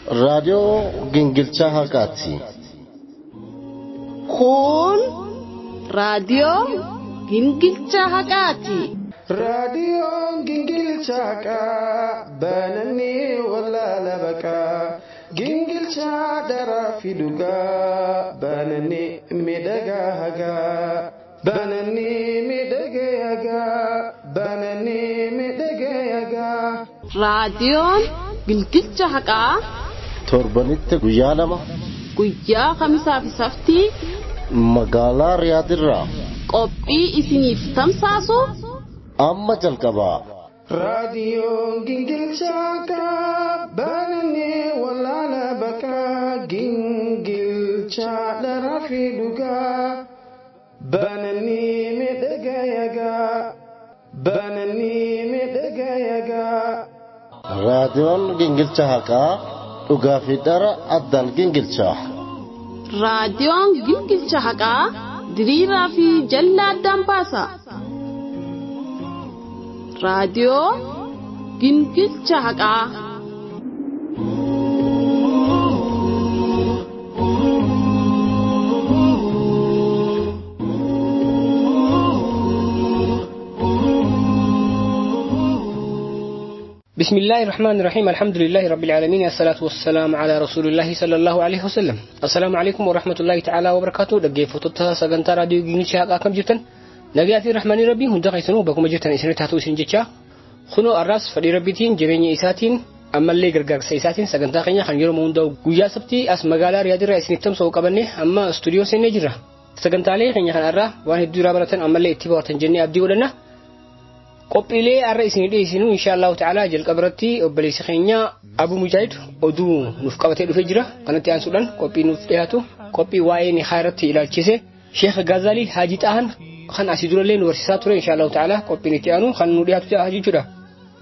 Raadiyoo Gingilchaa Haqaati. Kun raadiyoo Gingilchaa Haqaati. Raadiyoon Gingilchaa Haqaa bananii walaala baqaa gingilchaa daraa fi dhugaa bananii miidhagaa hagaa bananii miidhagee hagaa bananii miidhagee hagaa. Raadiyoon Gingilchaa Haqaa Torbanitti guyyaa 2 guyyaa Kamisaa fi Saftii magaalaa Riyaadirraa qophii isiniif tamsaasu amma jalqabaa. Raadiyoon Gingilchaa Haqaa bananii walaala baqaa gingilchaa daraa fi dhugaa bananii miidhagaa yagaa bananii miidhagaa yagaa. Raadiyoon Gingilchaa Haqaa dhugaa fi dhara addaan gingilchaa. Raadiyoon Gingilchaa Haqaa diriiraa fi jallaa addaan baasa. Raadiyoo Gingilchaa Haqaa. بسم الله الرحمن الرحيم الحمد لله رب العالمين الصلاة والسلام على رسول الله صلى الله عليه وسلم السلام عليكم ورحمة الله تعالى وبركاته dhaggeeffattoota sagantaa raadiyoo Gingilchaa Haqaa kam jirtan nagaa fi rahmaanii rabbii hunda keessanuu bakkuma jirtan isinitti haa ta'u isin jecha kunoo arraas fedhii rabbiitiin jireenya isaatiin ammallee gargaarsa isaatiin sagantaa keenya kan yeroo hundaa'u guyyaa sabtii as magaalaa Riyaadirraa isinitti tamsa'u qabanne amma istuudiyoo seennee jirra sagantaalee keenya kan arraa waan hedduu irraa baratan ammallee itti bohaartan jennee abdii godhanna. Qophiilee har'a isin dhiyeessinu insha Allahu ta'ala jalqaba irratti obboleessi keenya Abu Mujaahid oduu nuuf qabatee dhufee jira. Kanatti aansuudhaan qophii nuuf dhiyaatu qophii waa'ee nikaa irratti ilaalchise Sheekh Gazaalii Haji Xahan kan asii durallee nu barsiisaa ture insha Allahu ta'ala qophiin itti aanu kan nu dhiyaatu ta'a jechuudha.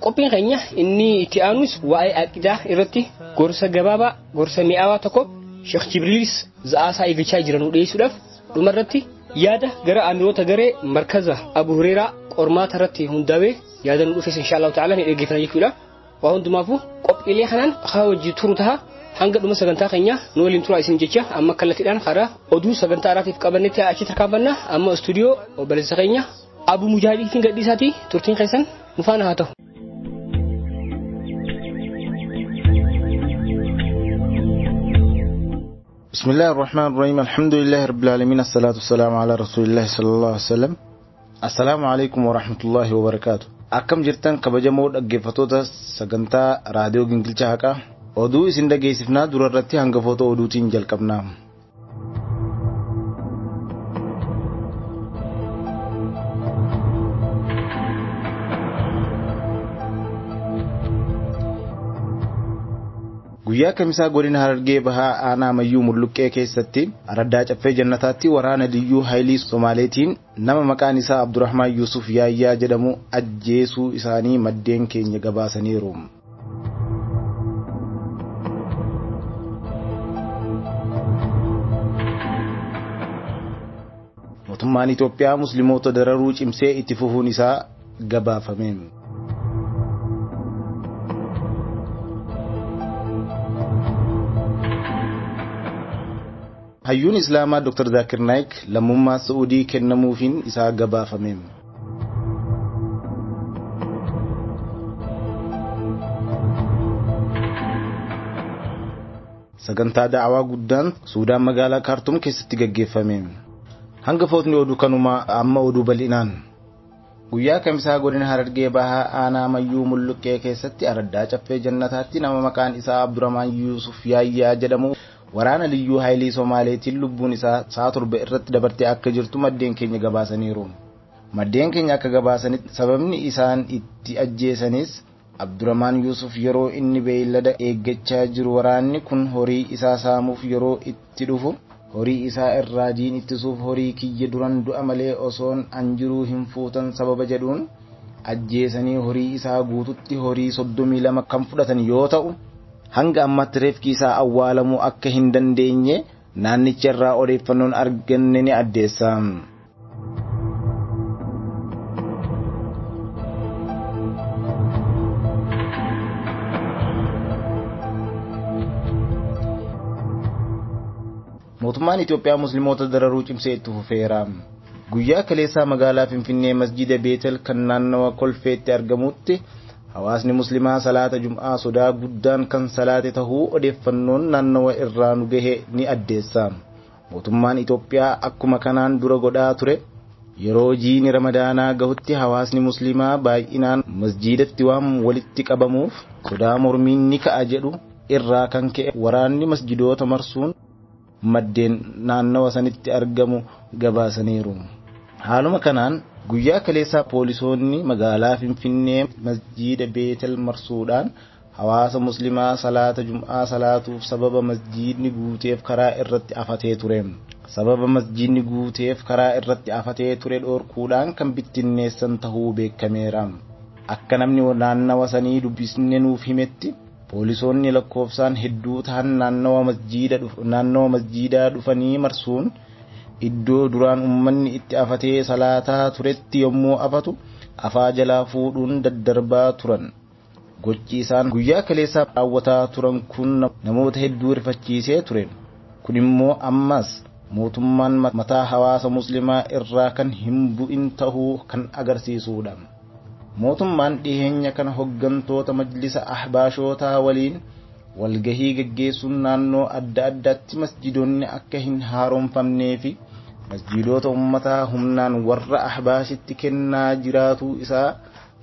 Qophiin keenya inni itti aanus waa'ee aqidaa irratti gorsa gabaabaa gorsa mi'aawaa tokko Sheekh Jibriilis za'aasaa eeggachaa jira nu dhiyeessuudhaaf dhumarratti yaada gara amiroota garee markaza Abu Hureeraa qormaata irratti hundaa'ee yaada nu dhufes insha Allahu ta'ala ni dhaggeeffanna jechuudha. Waa hundumaafuu qophiilee kanaan haa hojii turu ta'a hanga dhuma sagantaa keenya nu waliin turaa isin jecha amma kallattiidhaan karaa oduu sagantaa araatiif qabannetti achi tarkaanfanna amma istuudiyoo obboleessa keenya Abu Mujaahidiitiin gadhiisaatii turtiin keessan nu faana haa ta'u. بسم الله الرحمن الرحيم الحمد لله رب العالمين الصلاة والسلام على رسول الله صلى الله عليه وسلم السلام عليكم ورحمة الله وبركاته أكم جرتن كبجمو dhaggeeffattoota sagantaa raadiyoo Gingilchaa Haqaa oduu isin dhageessifnaa dura irratti hangafoota oduutiin jalqabna. Guyyaa Kamisaa godina Harargee Bahaa aanaa Mayyuu Mulluqqee keessatti araddaa Caffee Jannataatti waraana Liyyuu Haayilii Somaaleetiin nama maqaan isaa Abdurrahmaan Yuusuf Yaayyaa jedhamu ajjeesuu isaanii maddeen keenya gabaasaniiru. Mootummaan Itoophiyaa Musliimoota dararuu cimsee itti fufuun isaa gabaafame. Hayyuun Islaamaa Dr. Zaakir Naik lammummaa Saa'udii kennamuufiin isaa gabaafame. Sagantaa da'awaa guddaan Suudaan magaalaa Kaartum keessatti gaggeeffame. Hangafootni oduu kanumaa amma oduu bal'inaan. Guyyaa Kamisaa godina Harargee Bahaa aanaa Mayyuu Mulluqqee keessatti araddaa Caffee Jannataatti nama maqaan isaa Abdurrahmaan Yuusuf Yaayyaa jedhamu waraana Liyyuu Haayilii Somaaleetiin lubbuun isaa sa'a 7 irratti dabartee akka jirtu maddeen keenya gabaasaniiru. Maddeen keenya akka gabaasanitti sababni isaan itti ajjeesanis Abdurrahmaan Yuusuf yeroo inni beeylada eeggachaa jiru waraanni kun horii isaa saamuuf yeroo itti dhufu horii isaa irraa diin ittisuuf horii kiyya duran du'a malee osoon an jiruu hin fuutan sababa jedhuun ajjeesanii horii isaa guututti horii 32 kan fudhatan yoo ta'u hanga ammaatti reefki isaa awwaalamuu akka hin dandeenye naannicha irraa odeeffannoon arganne ni addeessa. Mootummaan Itoophiyaa musliimoota dararuu cimsee itti fufeera. Guyyaa kaleessaa magaalaa Finfinnee masjida Beetel kan naannawa Kolfeetti argamutti hawaasni muslimaa salaata Jum'aa sodaa guddaan kan salaate tahuu odeeffannoon naannawa irraa nu gahe ni addeessa. Mootummaan Itoophiyaa akkuma kanaan dura godhaa ture yeroo jiini Ramadaanaa gahutti hawaasni muslimaa baay'inaan masjiidatti waan walitti qabamuuf sodaa mormiin ni ka'a jedhu irraa kan ka'e waraanni masjidoota marsuun maddeen naannawa sanitti argamu gabaasaniiru. Haaluma kanaan guyyaa kaleessaa poolisoonni magaalaa Finfinnee masjiida Beetel marsuudhaan hawaasa muslimaa salaata Jum'aa salaatuuf sababa masjiidni guuteef karaa irratti afatee ture. Sababa masjiidni guuteef karaa irratti afatee ture dhoorkuudhaan kan bittinneessan tahuu beekameera. Akka namni naannawa sanii dubbisne nuuf himetti poolisoonni lakkoofsaan hedduu ta'an naannawa masjiidaa dhufanii marsuun iddoo duraan uummanni itti afatee salaataa turetti yommuu afatu afaa jalaa fuudhuun daddarbaa turan. Gochi isaan guyyaa kaleessaa raawwataa turan kun namoota hedduu rifachiisee ture. Kun immoo ammas mootummaan mataa hawaasa muslimaa irraa kan hin bu'in tahuu kan agarsiisudha. Mootummaan dhiheenya kana hoggantoota majlisa ahbaashootaa waliin walgahii gaggeessuun naannoo adda addaatti masjidoonni akka hin haaromfamnee fi masjidoota ummataa humnaan warra ahbaashitti kennaa jiraatu isaa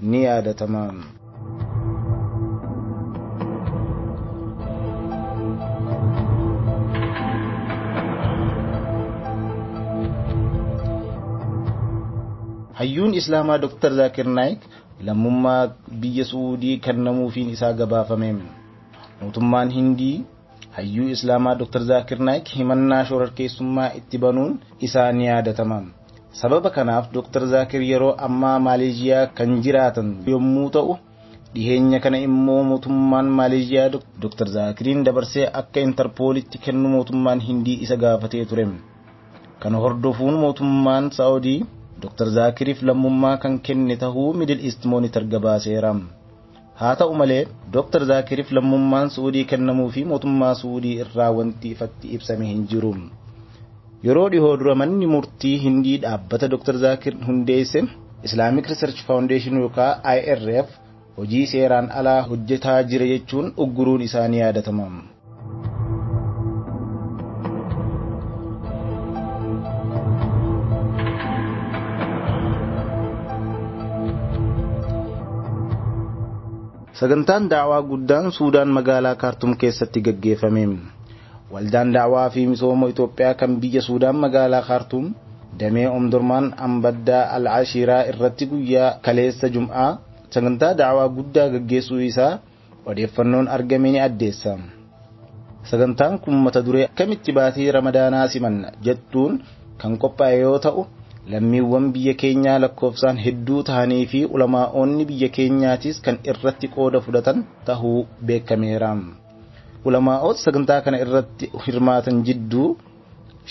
ni yaadatama. Hayyuun Islaamaa Dr. Zaakir Naayik lammummaa biyya Suudii kennamuufiin isaa gabaafame. Mootummaan Hindii hayyuu Islaamaa Dr. Zaakir Naayik himannaa shororkeessummaa itti banuun isaa ni yaadatama. Sababa kanaaf Dr. Zaakir yeroo ammaa Maaleeziyaa kan jiraatan yommuu ta'u, dhiheenya kana immoo mootummaan Maaleeziyaa Dr. Zaakiriin dabarsee akka Intarpoolitti kennu mootummaan Hindii isa gaafatee ture. Kana hordofuun mootummaan Saa'udii Dr. Zaakiriif lammummaa kan kenne tahuu Middle East Monitor gabaaseera. Haa ta'u malee Dr. Zaakiriif lammummaan Suudii kennamuu fi mootummaa Suudii irraa wanti ifatti ibsame hin jiru. Yeroo dhihoo dura manni murtii Hindii dhaabbata Dr. Zaakir hundeesse Islamic Research Foundation yookaan IRF hojii seeraan alaa hojjetaa jira jechuun ugguruun isaa ni yaadatama. Sagantaan daawaa guddaan Suudaan magaalaa Kaartum keessatti gaggeeffame. Waldaan daawaa fi misooma Itoophiyaa kan biyya Suudaan magaalaa Kaartum damee Omdurmaan Ambaddaa Al-Ashiiraa irratti guyyaa kaleessa Jum'aa sagantaa daawaa guddaa gaggeessuu isaa odeeffannoon argame ni addeessa. Sagantaan kun mata duree akkamitti baatii Ramadaanaa simanna jettuun kan qophaa'e yoo ta'u, lammiiwwan biyya keenyaa lakkoofsaan hedduu ta'anii fi ulamaa'onni biyya keenyaatis kan irratti qooda fudhatan tahuu beekameera. Ulamaa'ota sagantaa kana irratti hirmaatan jidduu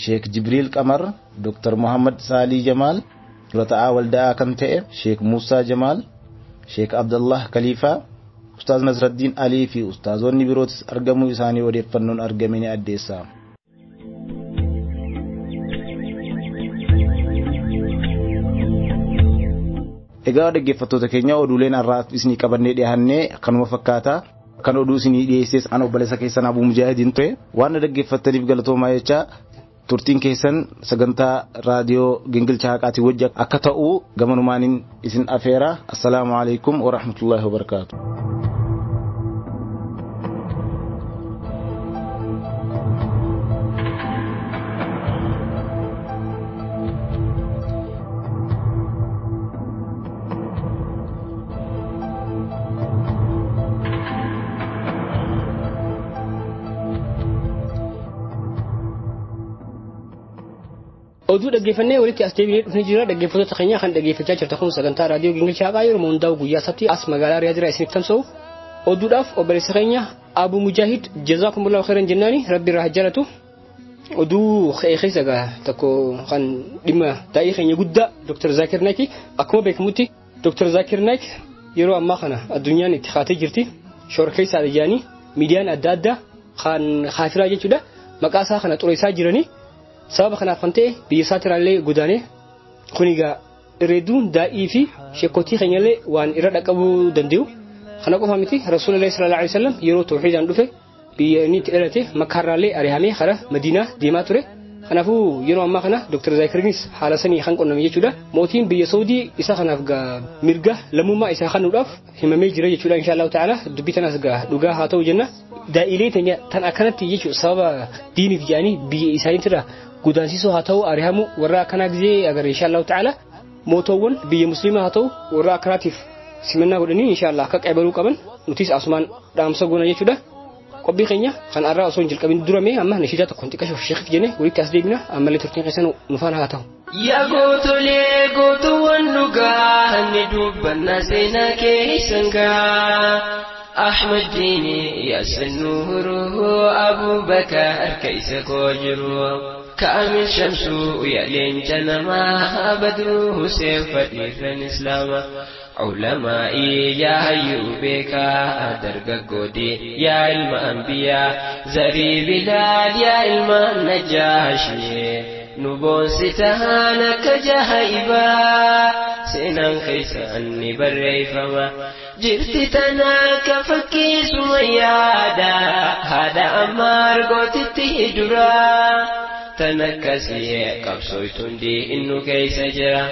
Sheek Jibriil Qamar, Dr. Muhammad Saalii Jamaal, dura ta'aa waldaa kan ta'e Sheek Muusaa Jamaal, Sheek Abdallah Khaliifaa, Ustaaz Nasraddiin Alii fi ustaazonni birootis argamuu isaanii odeeffannoon argame ni addeessa. Egaa dhaggeeffattoota keenya oduuleen har'aaf isinii qabannee dhiyaannee kanuma fakkaata. Kan oduu isinii dhiyeesses an obboleessa keessan Abuu Mujaahidiin ture. Waan dhaggeeffattaniif galatoomaa jecha turtiin keessan sagantaa raadiyoo Gingilchaa Haqaatiin wajji akka ta'u gamanumaaniin isin afeera. Assalaamu alaikum wa rahmatullahi wa barakaatu. Oduu dhaggeeffannee walitti as deebinee dhufnee jira. Dhaggeeffattoota keenya kan dhaggeeffachaa jirtan kun sagantaa raadiyoo Gingilchaa Haqaa yeroo hundaa'u guyyaa sabtii as magaalaa Riyaad irraa isiniif tamsa'u. Oduudhaaf obboleessa keenya Abuu Mujaahid jazaakumullahu khairan jennaani rabbi irraa jaalatu. Oduu keessa egaa tokko kan dhimma daa'ii keenya guddaa Dr. Zaakir Naik akkuma beekamutti Dr. Zaakir Naik yeroo ammaa kana addunyaan itti kaatee jirti. Shoora keessaa jedhanii miidiyaan adda addaa kan kaafiraa jechuudha. Maqaa isaa kana xureessaa jiranii sababa kanaaf kan ta'e biyya isaatirraallee godaanee kun egaa reeduun daa'ii fi sheekotii keenyallee waan irra dhaqqabuu danda'u. Kana qofa miti Rasuulillah sallallahu alaihi wasallam yeroo tawhiidaan dhufe biyya inni itti dhalate Makkaarraallee ari'amee karaa Madiinaa deemaa ture. Kanaafuu yeroo ammaa kana Dr. Zaakiriinis haala sanii kan qunname jechuudha. Mootiin biyya Saudii isa kanaaf mirga lammummaa isaa kennuudhaaf himamee jira jechuudha insha Allah ta'ala dubbii tanaas dhugaa haa ta'u jenna. Daa'ilee teenya tan akkanatti jechuudha sababa diiniif jedhanii biyya isaaniitirra godaansiisuu haa ta'u ari'amu warra akkanaa gizee agarre insha Allah ta'ala mootoowwan biyya musliimaa haa ta'u warra akkanaatiif simannaa godhanii insha Allah akka qeebaluu qaban nutis asumaan dhaamsa goona jechuudha. Qophii keenya kan har'aa osoo hin jalqabin durame amma nashiidaa tokkoon xiqqashuuf sheekif jenne walitti as deebina ammallee turtiin keessan nu faana haa ta'u. Yaa gootolee gootuuwwan dhugaa ni dubbanna seenaa keessan gaa. Ahmad Diini Yaasin Nuuruu Abubakar keessa koo jiru. Kaamil Shamsuu yaa leenca namaa Badruu Huseen fadhiifan Islaamaa. علمائي يا هيوبيكا درقودي يا علم أنبياء زري بلال يا علم النجاشي نبون ستهانك جهيبا سنان خيساني بريفما جرت تناك فكي سميادا هذا أمار قوتي درا تنكسي قبصويتون دي إنو كيس جرا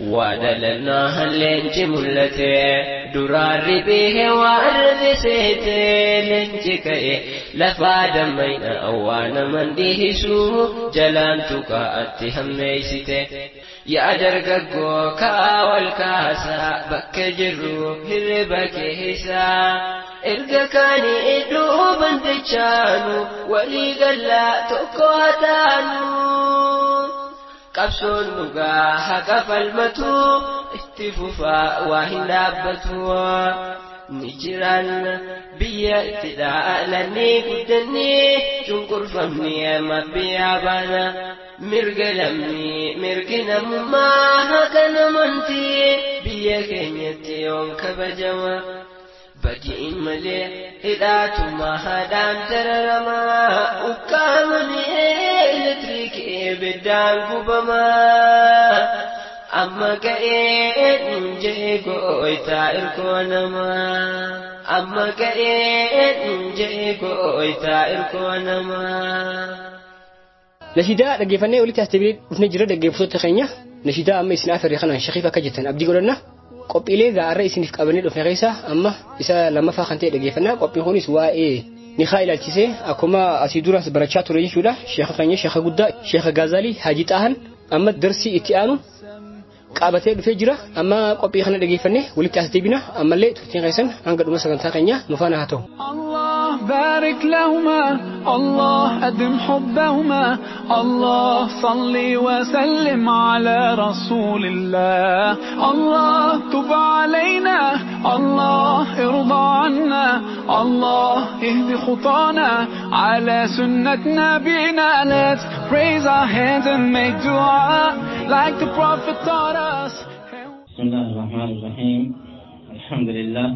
ودلنا لنج ملته درار به وارد سيته لنج كي لفا دمين أوان من ديسو جلان تكا أتهم ميسته يا درققو كاول كاسا بكجرو هربك هسا erga kaani iddoo bantichaanu walii gallaa tokko haa taanu. Qabsoon dhugaa haqa falmatu itti fufaa waa hin dhaabbatu. Ni jiraanna biyya itti dhaalannee guddannee cunqurfamnee amma biyyaa baana. Mirga lammii mirgi namummaa haqa namantii biyya keenyatti yoon kabajama. Badiin malee hidhaatuma haadhaan dararamaa ukkaamanii elektiriikii ibiddaan gubamaa amma ga'een jee gooytaa irkoo namaa amma ga'een jee gooytaa irkoo namaa. Nashiidaa dhaggeeffannee walitti as deebi'ee dhufnee jira dhaggeeffattoota keenya nashiidaa amma isin afeerre kanaan shakiif akka jettan abdii godhanna. Qophiilee gaarra isiniif qabannee dhufne keessa amma isa lammaffaa kan ta'e dhaggeeffannaa qophiin kunis waa'ee nikaa ilaalchisee akkuma asii duras barachaa ture jechuudha sheekha keenya sheekha guddaa sheekha Gaazaalii Haji Xaahan amma darsii itti aanu qabatee dhufee jira amma qophii kana dhaggeeffannee walitti as deebina ammallee turtiin keessan hanga dhuma sagantaa keenya nu faana haa ta'u. الله بارك لهما الله أدم حبهما الله صل وسلم على رسول الله الله تب علينا الله ارضى عنا الله اهد خطانا على سنة نبينا. Let's raise our hands and make dua like the Prophet taught us. بسم الله الرحمن الرحيم. الحمد لله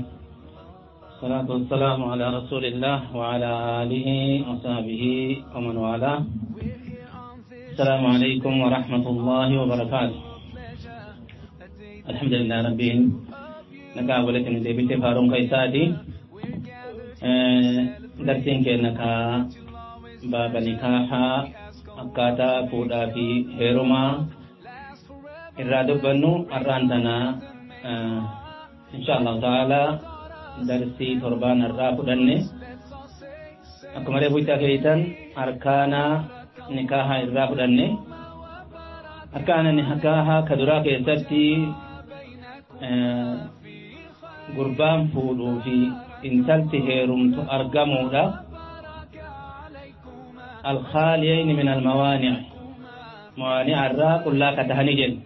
الصلاة والسلام على رسول الله وعلى آله وصحبه ومن والاه. السلام عليكم ورحمة الله وبركاته. الحمد لله ربين نكابلة ندبت فارون كيسادي درسين كنكا باب نكاحا أكاتا فودا في هيروما إرادة بنو أرانتنا إن شاء الله تعالى darsii torbaan irraa fudhanne akkuma reefu itti akeekitan arkaana nikaahaa irraa fudhanne arkaana nikaahaa ka duraa keessatti gurbaan fuudhuu fi intalti heerumtu argamuudha. Alkhaaliyayni min almawaani'i mawaani'a irraa qullaa ka tahanii jenna.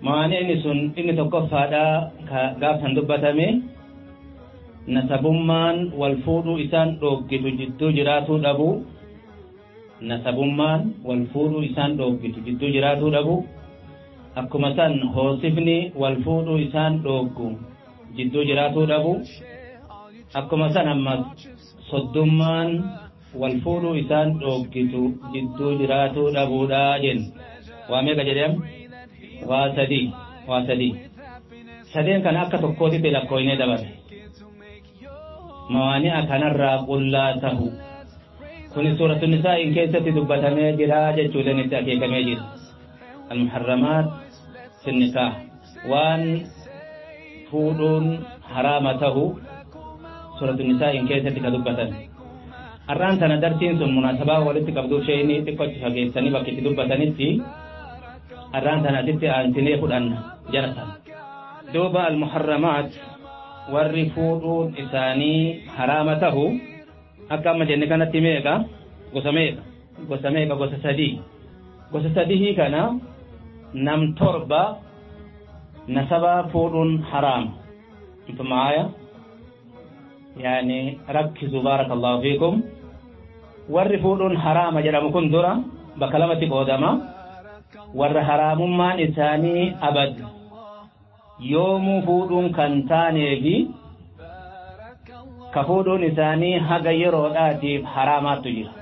Mawaani'ni sun inni tokkoffaadha ka gaafsan dubbatame nasabummaan wal fuudhuu isaan dhooggitu jidduu jiraatuu dhabu nasabummaan wal fuudhuu isaan dhooggitu jidduu jiraatuu dhabu akkuma san hoosifni wal fuudhuu isaan dhooggu jidduu jiraatuu dhabu akkuma san ammas soddummaan wal fuudhuu isaan dhooggitu jidduu jiraatuu dhabuudhaa jenna. Waa meeqa jedham? Waa sadii. Waa sadii. Sadeen kana akka tokkootitti lakkooynee dabarre. Mawaani'a kanarraa qullaa tahu. Kuni suuratu nisaa'iin keessatti dubbatamee jira jechuudhaan itti akeekamee jira. Almuharramaat fi nikaah. Waan fuudhuun haraama tahu suuratu nisaa'iin keessatti ka dubbatame. Har'aan tana darsiin sun munaasabaa walitti qabduuf isheen xiqqootti fageessanii bakka itti dubbatanitti har'aan tana asitti aansinee fudhanna jara sana. Duuba almuharramaat warri fuudhuun isaanii haraama tahu akka amma jenne kanatti meeqa? Gosa meeqa? Gosa meeqa? Gosa sadii. Gosa sadii kana nam torba nasabaa fuudhuun haraama. Intu maaya? Yani rakkisu barakallahu fiikum. Warri fuudhuun haraama jedhamu kun dura bakka lamatti qoodama. Warra haraamummaan isaanii abad yoomuu fuudhuun kan taaneefi ka fuudhuun isaanii haga yeroodhaatiif haraamaattu jira.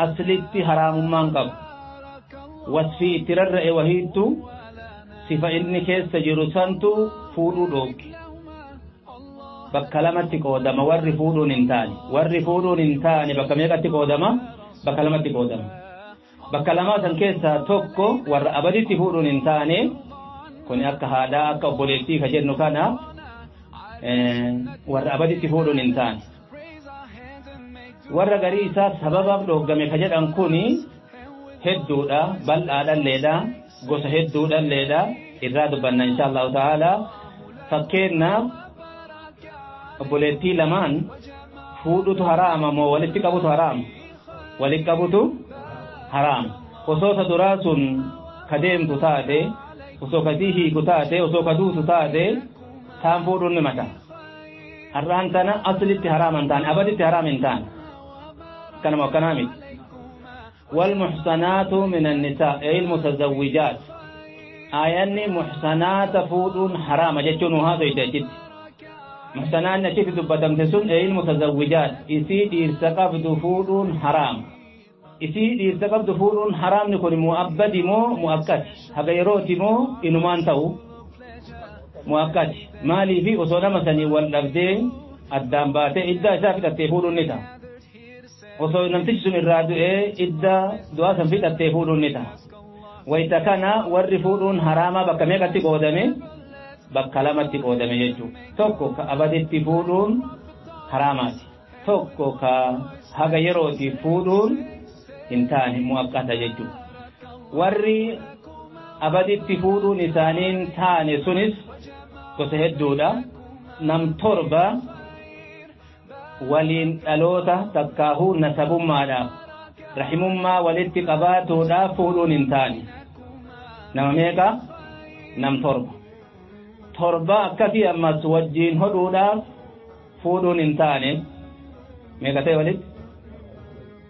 Aslitti haraamummaan qabu. Wasfii itti rarra'e wahiittu sifa inni keessa jiru santu fuudhuu dhoogge. Bakka lamatti qoodama warri fuudhuun hin taane. Warri fuudhuun hin taane bakka meeqatti qoodama? Bakka lamatti qoodama. Bakka lamaa san keessaa tokko warra abaditti fuudhuun hin taane, kun akka haadhaa akka obboleettii ka jennu kana warra abaditti fuudhuun hin taane. Warra garii isaa sababaaf dhooggame ka jedhan kuni hedduudha, bal'aadhalleedha, gosa hedduudhalleedha, irraa dubbanna insha Allahu ta'ala. Fakkeenyaaf obboleettii lamaan fuudhutu haraama moo walitti qabutu haraama? Walitti qabutu haraama. Osoo ta duraa sun ka deemtu taate, osoo ka sii hiiku taate, osoo ka duutu taate, taan fuudhuun ni mata. Har'aan tana aslitti haraama hin taane, abaditti haraama hin taane. Akkanuma akkanaa miti. والمحصنات من النساء أي المتزوجات. آياني محصنات فودون حرام جتون هذا يتجد. محصنات نشيف دبتم تسون أي المتزوجات. إسي دير دفودون حرام. إسي دير دفودون حرام نكون مؤبد مو مؤقت. هغيروتي مو إنمان تاو مؤقت. مالي في أصولا مثلا واللفدين الدامباتي إدى شافت التفودون نتا. Osoo namtichi sun irraa du'ee idda du'aa san fixattee fuudhuun ni ta'a. Wayita kana warri fuudhuun haraamaa bakka meeqatti qoodame? Bakka lamatti qoodame jechuudha. Tokko ka abaditti fuudhuun haraamaati. Tokko ka haga yerootti fuudhuun hin taane mu'aqqata jechuudha. Warri abaditti fuudhuun isaaniin taane sunis gosa hedduudha. Nam torba waliin dhaloota takkaahuu nasabummaadhaaf rahimummaa walitti qabaatuudhaaf fuudhuun hin taane. Nama meeqa? Nam torba. Torba akkasii ammas wajjiin hodhuudhaaf fuudhuun hin taane. Meeqa ta'e walitti?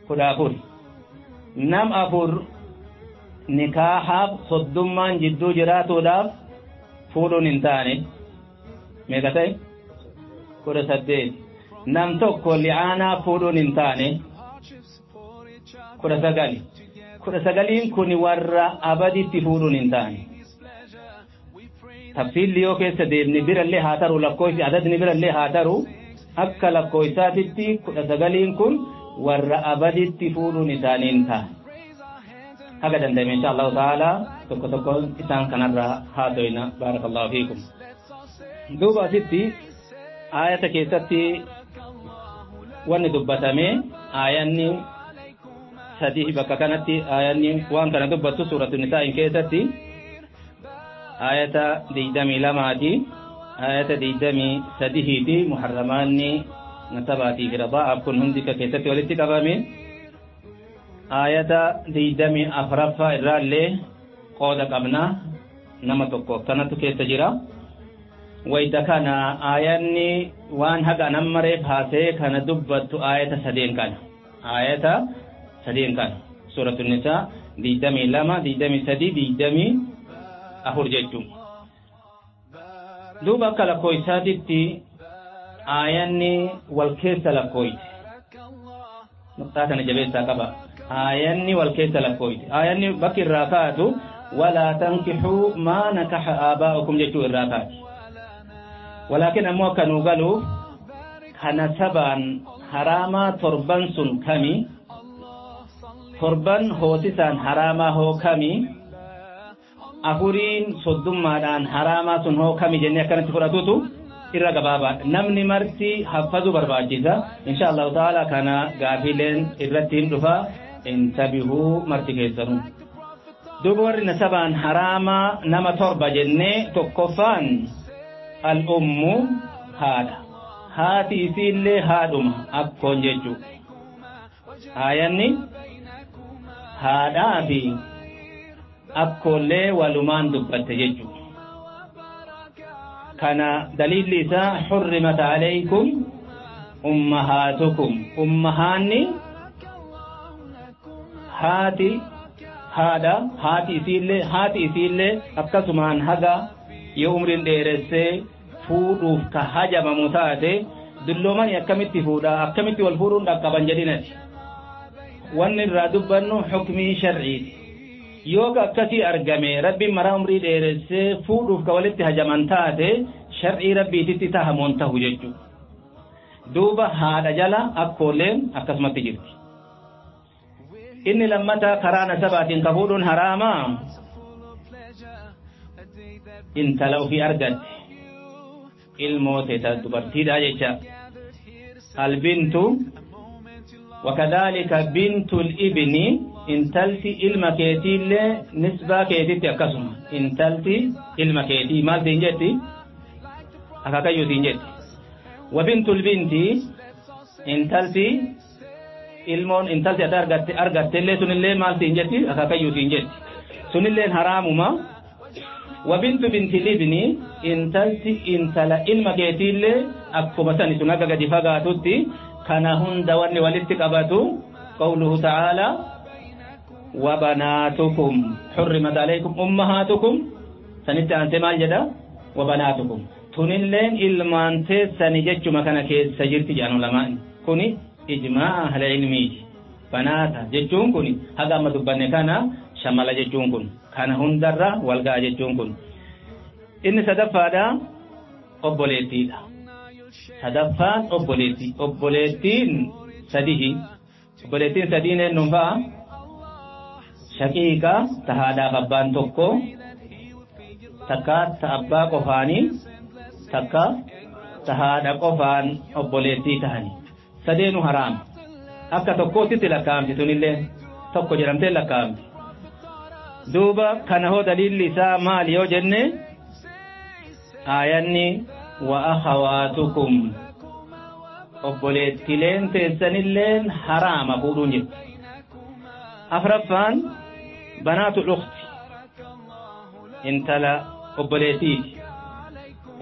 14. Nam afur nikaahaaf soddummaan jidduu jiraatuudhaaf fuudhuun hin taane. Meeqa ta'e? 18. Nam tokko li'aanaa fuudhuun hin taane. 19. 19 kun warra abaditti fuudhuun hin taane. Tafsiilli yoo keessa deemne birallee haa taru, lakkoofsi adadni birallee haa taru, akka lakkoofsaatitti 19 kun warra abaditti fuudhuun isaanii hin taane. Haga danda'ame insha Allahu ta'ala tokko tokko isaan kanarraa haa to'ina. Baarakallahu fiikum. Duuba asitti aayata keessatti wanni dubbatame aayanni sadii bakka kanatti aayanni waan kana dubbattu suuratu nisaa'in keessatti aayata 22ti aayata 23ti muharramaanni nasabaatii fi radaa'a kun hundi ka keessatti walitti qabame. Aayata 24 irraallee qooda qabna nama tokko kanatu keessa jira. Wayita kana aayanni waan haga nammareef haasee kana dubbattu aayata sadeen kana. Aayata sadeen kana. Suuratu Nisaa 22, 23, 24 jechuun. Duuba akka lakkooysaatitti aayanni wal keessa lakkooyte. Nuqtaa kana jabeessaa qaba. Aayanni wal keessa lakkooyti. Aayanni bakki irraa kaatu walaa tankixuu maa nakaxa aabaa'ukum jechuu irraa kaati. Walaakin ammoo akka nuu galuuf kana sabaan haraamaa torban sun kami, torban hoosisaan haraamaa hoo kami, afuriin soddummaadhaan haraamaa sun hoo kami jennee akkanatti fudhatutu irra gabaabaadha. Namni marti haffazuu barbaachisa. Insha Allahu ta'ala kana gaafiileen irratti hin dhufa, intabihuu marti keessanuu. Duuba warri nasabaan haraamaa nama torba jennee, tokkoffaan al-ummu, haadha. Haati isiillee haadhuma, akkoon jechuu. Aayanni haadhaa fi akkoollee walumaan dubbatte jechuu. Kana daliilli isaa حرمت عليكم أمهاتكم. Ummahaanni haati haadha, haati isiillee, haati isiillee akkasumaan haga yoo umriin dheeressee fuudhuuf ka hajamamu taate, dulloomani akkamitti fuudha, akkamitti wal fuudhuun dhaqqaban jedhinati. Wanni irraa dubbannu xukmii sharciiti. Yoo ka akkasii argame, rabbiin maraa umrii dheeressee fuudhuuf ka walitti hajaman taate, shar'ii rabbiititti tahamoon tahu jechuu. Duuba haadha jala akkooleen akkasumatti jirti. Inni lammataa karaa nasabaatiin ka fuudhuun haraamaa intala ofii argatte, ilmoo teeta dubartiidha jecha, albintu. Wakadhalika bintul ibni, intalti ilma keetiillee nisbaa keetitti akkasuma. Intalti ilma keetii maal siin jetti? Akaakayyuu siin jetti. Wa bintul binti, intalti ilmoon intalti ati argatte argattellee sunillee maal siin jetti? Akaakayyuu siin jetti. Sunilleen haraamuma. Wa bintu binti libni, intalti intala ilma keetiillee akkuma sani, sun akka gadi fagaatutti. Kana hunda wanni walitti qabatu قوله تعالى وبناتكم، حرمت عليكم أمهاتكم. Sanitti aansee maal jedha? وبناتكم. Tunilleen ilmaan teessani jechuma kana keessa jirti jedhan ulamaan. Kuni ijmaa'a ahla ilmiiti. Banaata jechuun kun haga amma dubbanne kana shamala jechuun kun kana hundarra walga'a jechuun kun. Inni sadaffaadha obboleettiidha. Sadaffaan obboleettii. Obboleettiin sadihi. Obboleettiin sadiin eenyuun fa'a? Shaqiiqa, ta haadhaaf abbaan tokko, takka ta abbaa qofaanii, takka ta haadha qofaan obboleettii tahani. Sadeenu haraam. Akka tokkootitti lakkaa'amti, tunillee tokko jedhamtee lakkaa'amti. Duuba kana hoo daliilli isaa maali yoo jenne, aayanni وأخواتكم, obboleettileen teessanilleen haraama fuudhuun jetti. Afraffaan بنات الأخت, intala obboleettiiti.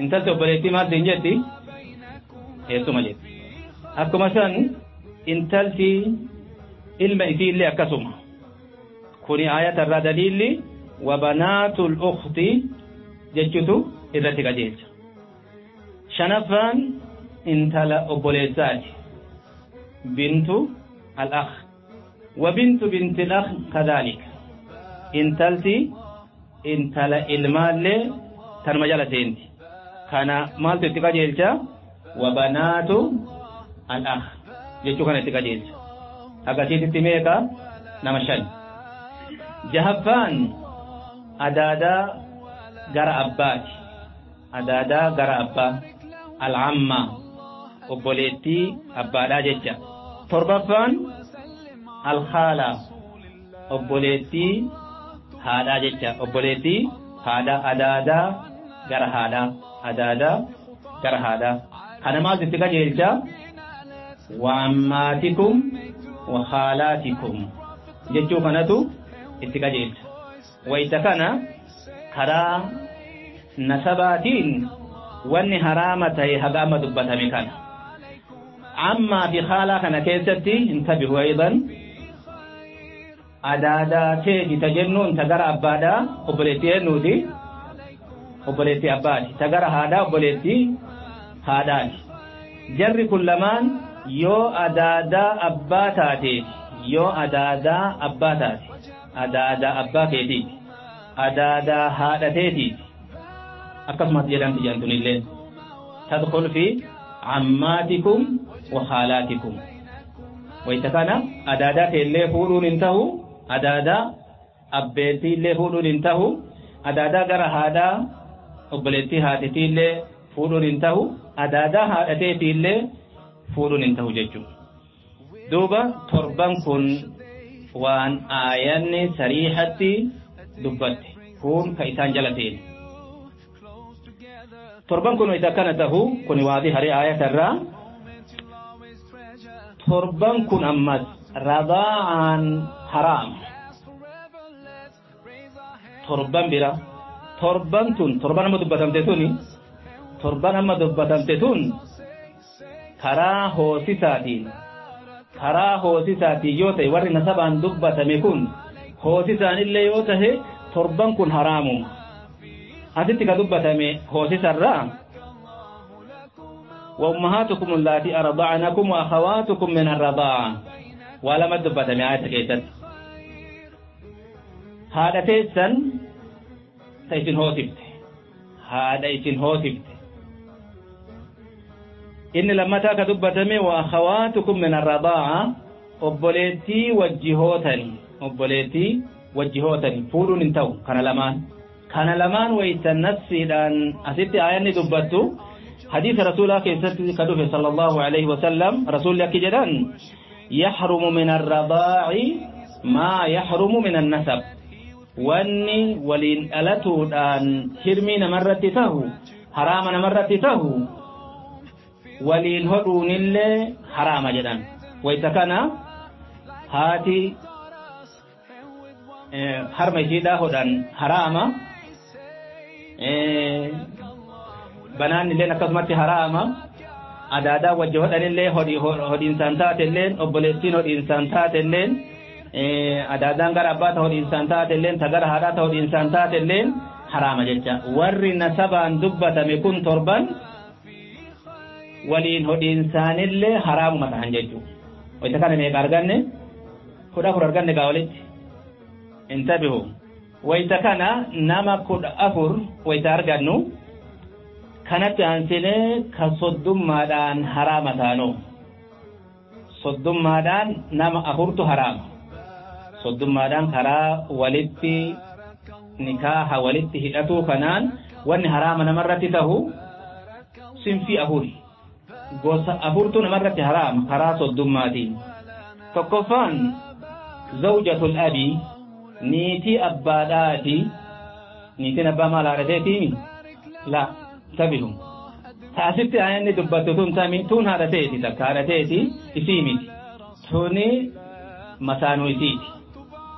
Intalti obboleettii maal siin jetti? Eessuma jetti. Akkuma san intalti ilma isiillee akkasuma. Kuni ayata irraa daliilli وبنات الأخت jechutu irratti qajeelcha. Shanaffaan intala obboleessaati, بنت الأخ. وبنت بنت الأخ كذلك, intalti intala ilmaallee tanuma jala seenti. Kana maaltu itti qajeelcha? وبنات الأخ jechuu kana itti qajeelcha. Akkasiitti meeqa? Nama shan. Jahaffaan adaadaa gara abbaati. Adaadaa gara abbaa, العمة, obboleettii abbaadhaa jecha. Torbaffaan الخالة, obboleettii haadhaa jecha. Obboleettii haadhaa, adaadaa gara haadhaa, adaadaa gara haadhaa. Kana maaltu itti qajeelcha? وعماتكم وخالاتكم jechuu kanatu itti qajeelcha. Wayita kana karaa nasabaatiin wanni haraama ta'e haga amma dubbatame kana. Ammaa fi khaalaa kana keessatti انتبهوا أيضا. Adaadaa teeti ta jennuun ta gara abbaadhaa obboleettii eenyuuti? Obboleettii abbaati. Ta gara haadhaa obboleettii haadhaati. Jarri kun lamaan Yoo adaadaa abbaa taateef, yoo adaadaa abbaa taate, adaadaa abbaa keetiiti, adaadaa haadha teetiiti, akkasumas jedhamti jedhamtunillee tadkhul fi ammaatikum wa khaalaatikum. Wayta kana adaadaa teellee fuudhuun hin tahu, adaadaa abbeetiillee fuudhuun hin tahu, adaadaa gara haadhaa obboleettii haadhetiillee fuudhuun hin tahu, adaadaa haadha teetiillee fuudhuun hin tahu jechuudha. Duuba torban kun waan aayanni sariihatti dubbatte kun ka isaan jala ta'e. Torban kun isa akkana tahu kun waadii haree aayatarraa. Torban kun ammas radaa'aan haraam. Torban bira torban tun torban amma dubbatamte tuni torban amma dubbatamte tun karaa hoosisaatiin, karaa hoosisaatiin yoo ta'e, warri nasabaan dubbatame kun hoosisaan illee yoo tahe torban kun haraamuma. Asitti ka dubbatame hoosisarraa وأمهاتكم اللاتي أرضعنكم وأخواتكم من الرضاعة ولما دبتم آية كيست هذا تيسن تيسن هوسفت هذا إسن هوسفت inni lammataa ka dubbatame وأخواتكم من الرضاعة obboleettii wajji hootani, obboleettii wajji hootani fuudhuun hin ta'u. Kana lamaan, kana lamaan wayta nafsiidhaan asitti aayanni dubbattu hadiisa rasuulaa keessatti ka dhufe sallallahu alaihi wasallam rasuulli akki jedhan: يحرم من الرضاع ما يحرم من النسب. Wanni waliin dhalatuudhaan hirmii namarratti tahu, haraama namarratti tahu, waliin hodhuunillee haraama jedhan. Wayta kana haati harma ishiidhaa hodhan haraama, banaan illeen akkasumatti haraama, adaadaa wajji hodhanillee hodhiinsaan taatelleen, obboleettiin hodhiinsaan taatelleen, adaadaan gara abbaa ta hodhiinsaan taatelleen, ta gara haadhaa ta hodhiinsaan taatelleen haraama jecha. Warri nasabaan dubbatame kun torban waliin hodhiinsaanillee haraamuma ta'an jechuudha. Wayta kana meeqa arganne? 14 arganne gaa walitti. Intabihu. Wayta kana nama 14 wayta argannu kanatti aansinee ka soddummaadhaan haraama taanoo. Soddummaadhaan nama afurtu haraama. Soddummaadhaan karaa walitti nikaaha walitti hidhatuu kanaan wanni haraama namarratti tahu sinfii afuri. Gosa afurtu namarratti haraama karaa soddummaatiin. Tokkoffaan zawjatul abi, niitii abbaadhaati. Niitiin abbaa maal haadhateetii? La tabihu. Taasitti ayanni dubbattu tun tami tun haadhateeti, takka haadhateeti isii miti. Tuni masaanuu isiiti.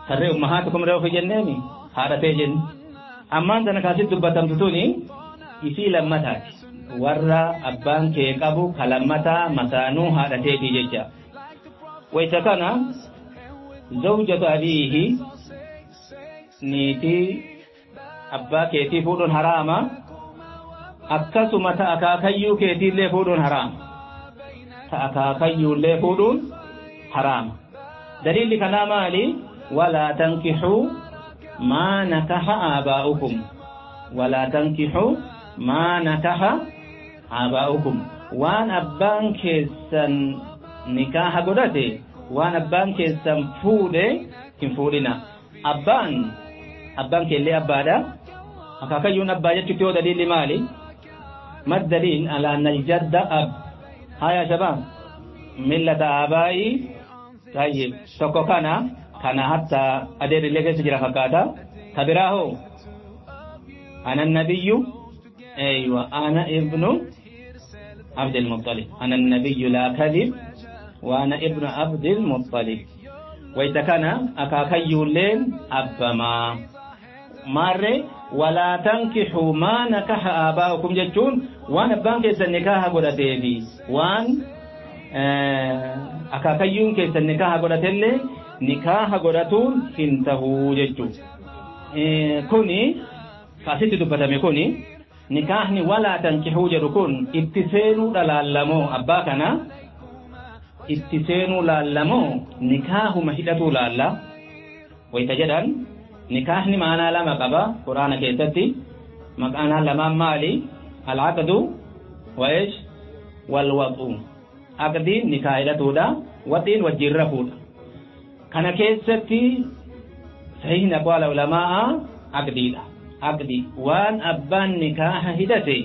Sarree ummahaatukum reefu jenneemi haadhatee jenni. Ammaan tana kaasitti dubbatamtu tuni isii lammataati. Warra abbaan kee qabu ka lammataa masaanuu haadhateetii jecha. Wayta kana zawjatu abiihi, niitii abbaa keetii fuudhuun haraama. Akkasuma ta akaakayyuu keetiillee fuudhuun haraama. Ta akaakayyuullee fuudhuun haraama. Daliilli kanaa maali? ولا تنكحوا ما نكح آباؤكم، ولا تنكحوا ما نكح آباؤكم. Waan abbaan keessan nikaaha godhate, waan abbaan keessan fuudhe hin fuudhina. Abbaan abbaan keellee abbaadha, akaakayyuun abbaa jechuutti yoo daliilli maali? ما الدليل على أن الجد أب؟ ها يا شباب، ملة آبائي. طيب، tokko kana kana hatta adeer illee keessa jira fakkaata. Ka biraa أنا النبي، أيوة، أنا ابن عبد المطلب، أنا النبي لا كذب وأنا ابن عبد المطلب. Wayta kana akaakayyuulleen abbamaa maarree. ولا تنكحوا ما نكح آباؤكم jechuun waan abbaan keessan nikaaha godhateefi waan akaakayyuun keessan nikaaha godhatellee nikaaha godhatuun hin tahuu jechuu. Kuni asitti dubbatame kuni nikaahni ولا تنكحوا jedhu kun itti seenuu dhalaallamoo abbaa kana Itti seenuu laallamoo nikaahuma hidhatuu laalla? Wayta jedhan nikaahni maanaa lama qaba Quraana keessatti. Maqaanaa lamaan maali? Alcaqdu wa ish walwaxu. Aqdiin nikaa hidhatuudha, waxiin wajjin rafuudha. Kana keessatti sahiihni aqwaala ulamaa'a aqdiidha. Aqdi waan abbaan nikaaha hidhate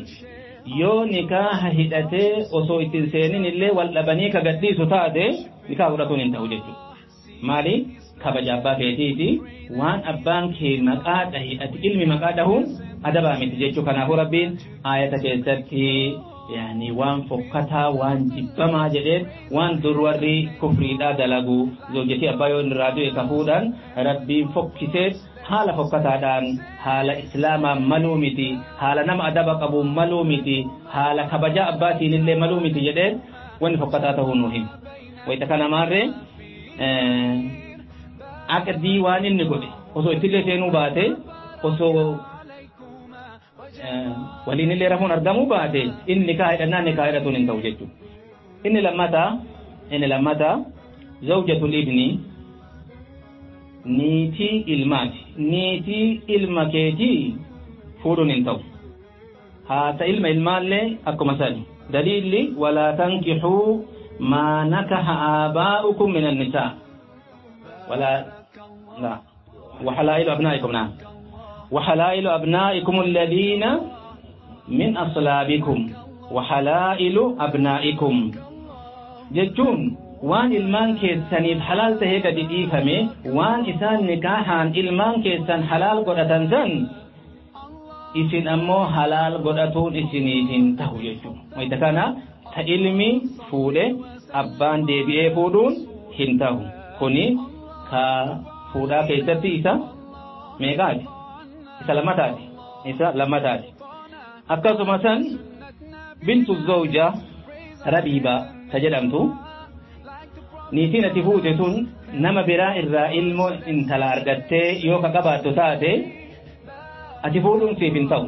yoo nikaaha hidhatee osoo ittiin seenin illee wal dhabanii ka gadhiisu taate nikaa fudhatuun hin ta'u jechuudha. Maali? Kabaja abbaa keetiiti. Waan abbaan kee maqaa dhahe ati ilmi maqaa dhahuun adabaa miti jechuudha. Kanaafuu Rabbiin aayata keessatti yaani waan fokkataa waan jibbamaa jedheen waan dur warri kufriidhaa dalagu zawjatii abbaa yoo irraa du'e ka fuudhan Rabbiin fokkisee haala fokkataadhaan haala islaamaan maluu miti, haala nama adaba qabuun maluu miti, haala kabajaa abbaatiin illee maluu miti jedheen wanni fokkataa ta'uu nu hima. Wayita kana maarree aqdii waan inni godhe osoo ittillee seenuu baate, osoo waliin illee rafuun argamuu baate, inni nikaa hidhannaan nikaa hidhatuun hin ta'u jechuudha. Inni lammataa zawjatul ibni, niitii ilmaati. Niitii ilma keetii fuudhuun hin ta'u. Haata ilma ilmaallee akkuma sani. Daliilli walaa tankixuu maa nakaha aabaa'ukum min annisaa. Walaa la وحلائل أبنائكم، نعم، وحلائل أبنائكم الذين من أصلابكم. وحلائل أبنائكم jechuun waan ilmaan keessaniif halaal tahee gadi dhiifame, waan isaan nikaahaan ilmaan keessan halaal godhatan san isin ammoo halaal godhatuun isiniif hin tahu jechuudha. Wayita kana ta ilmi fuudhe abbaan deebi'ee fuudhuun hin tahu. Kuni ka fuudhaa keessatti isa meeqaati? Isa lammataati. Isa lammataati. Akkasuma san bintu zawja rabiiba ta jedhamtu, niitiin ati fuute tun nama biraa irraa ilmoo intala argattee yoo ka qabaattu taate ati fuudhuun siif hin ta'u.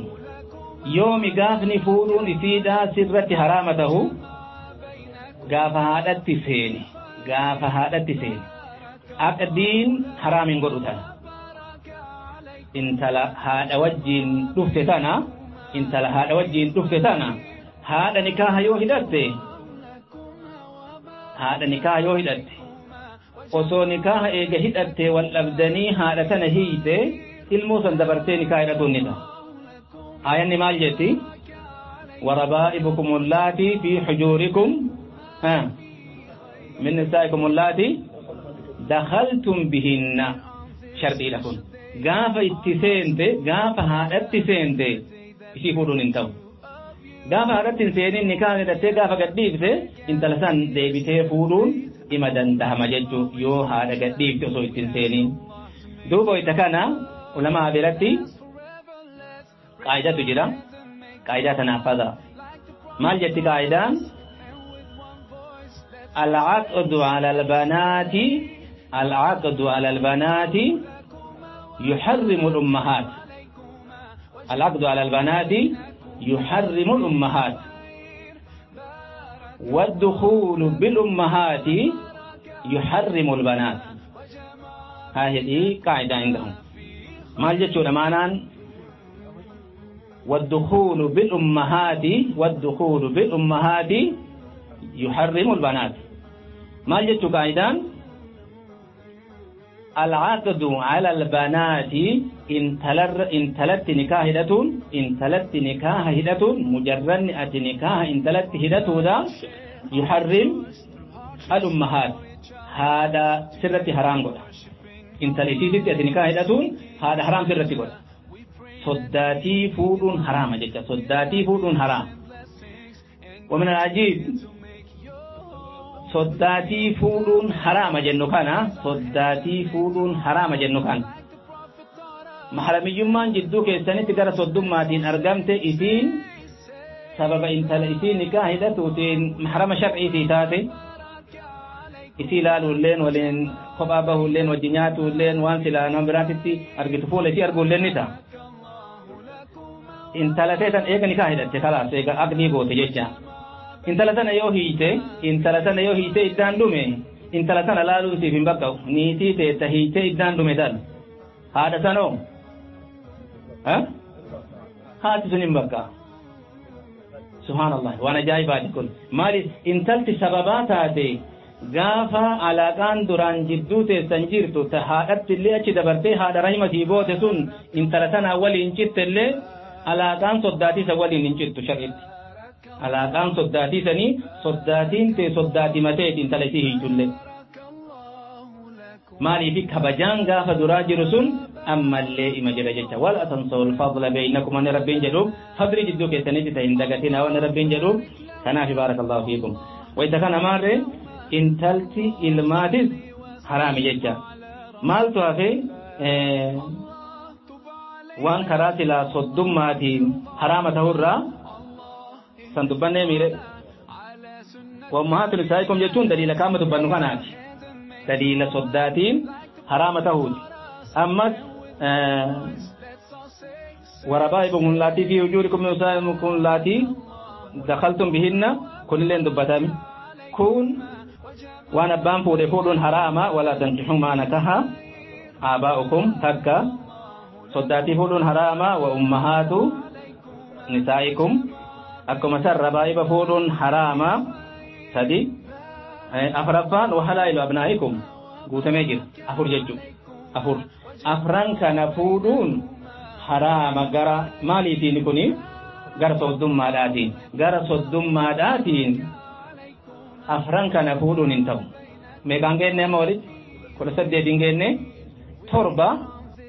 Yoomi gaafni fuudhuun isiidhaa sirratti haraama ta'u? Gaafa haadhatti seeni. Gaafa haadhatti seeni. Aqdiin haraam hin godhu tana. Intala haadha wajjiin dhufte tana, intala haadha wajjiin dhufte tana haadha nikaaha yoo hidhatte, haadha nikaaha yoo hidhatte, osoo nikaaha eega hidhatte wal dhabdanii haadha tana hiite, ilmoo san dabartee nikaa hidhatuun ni ta'a. Aayanni maal jetti? وربائبكم اللاتي في حجوركم من نسائكم اللاتي دخلتم بهن. Sharxii kun gaafa itti seente, gaafa haadhatti seente isii fuudhuun hin ta'u. Gaafa haadhatti hin seenin nikaa hidhattee gaafa gadhiifte intala san deebitee fuudhuun ima dandahama jechuu yoo haadha gadhiifte osoo itti hin seenin. Duuba wayita kana ulamaa biratti qaayidatu jira. Qaayidaa tanaaf fada. Maal jetti qaayidaan? العقد على البنات، العقد على البنات يحرم الأمهات. العقد على البنات يحرم الأمهات، والدخول بالأمهات يحرم البنات. هذه قاعدة عندهم. ما الجتشون معنى والدخول بالأمهات؟ والدخول بالأمهات يحرم البنات. ما الجتشو قاعدة؟ العقد على البنات، intalatti nikaa hidhatuun, intalatti nikaa hidhatuun, mujarranni ati nikaa intalatti hidhatuudha, يحرم الأمهات, haadha sirratti haraam godha. Intala isiititti ati nikaa hidhatuun haadha haraam sirratti godha. Soddaatii fuudhuun haraama jecha, soddaatii fuudhuun haraam. ومن العجيب soddaatii fuudhuun haraama jennu kana, soddaatii fuudhuun haraama jennu kana, mahramiyyummaan jidduu keessanitti gara soddummaatiin argamte, isiin sababa intala isii nikaa hidhatuutiin mahrama sharciitii taate, isii ilaaluulleen, waliin kophaa bahuulleen, wajji nyaatuulleen, waan silaa nama biraatitti argitu fuula isii arguulleen ni ta'a. Intala teetan eega nikaa hidhatte kalaas eega aqdii goote jecha. Intala tana yoo hiite, intala tana yoo hiite iddaan dhume, intala tana laaluu siif hin baqqa'u. Niitii teetta hiite iddaan dhume tan. Haadha sanoo? Haati sun hin baqqa'a. Subhaanallah, waan ajaa'ibaati kun. Maali intalti sababaa taate gaafa alaaqaan duraan jidduu teessan jirtu ta haadhatti illee achi dabartee haadha rahima sii goote sun intala tanaa waliin citte illee alaaqaan soddaatii isa waliin hin cittu shar'itti. Alaaqaan soddaatii sanii soddaatiin tee soddaati mateeti intala isii hiitullee. Maaliifi kabajaan gaafa duraa jiru sun ammallee ima jira jecha. Wala tansawul fadla beeynakum wanni rabbiin jedhuuf fadli jidduu keessanitti ta hin dagatinaa wanni rabbiin jedhuuf kanaaf baarakallahu fiikum. Wayita kana maarree intalti ilmaatis haraami jecha. Maaltu hafe waan karaa silaa soddummaatiin haraama ta'urraa san dubbannee miire. Wammahaatu nisaa'ikum jechuun daliila kaama dubbannu kanaati. Daliila soddaatiin haraama ta'uuti. Ammas warabaa'ibukum laatii fi hujuurikum nisaa'ikum laatii dakhaltum bihinna kunilleen dubbatame. Kun waan abbaan fuudhe fuudhuun haraama walaa tankixuu maa nakaha aabaa'ukum takka soddaatii fuudhuun haraama wa ummahaatu nisaa'ikum akkuma san rabaa'iba fuudhuun haraama sadi afraffaan wa halaa'ilu abnaa'ikum guutamee jira afur jechuu afur afran kana fuudhuun haraama gara maaliitiin kuni gara soddummaadhaatiin gara soddummaadhaatiin afran kana fuudhuun hin ta'u. Meeqaan geenne amma walitti? 18 geenne. Torba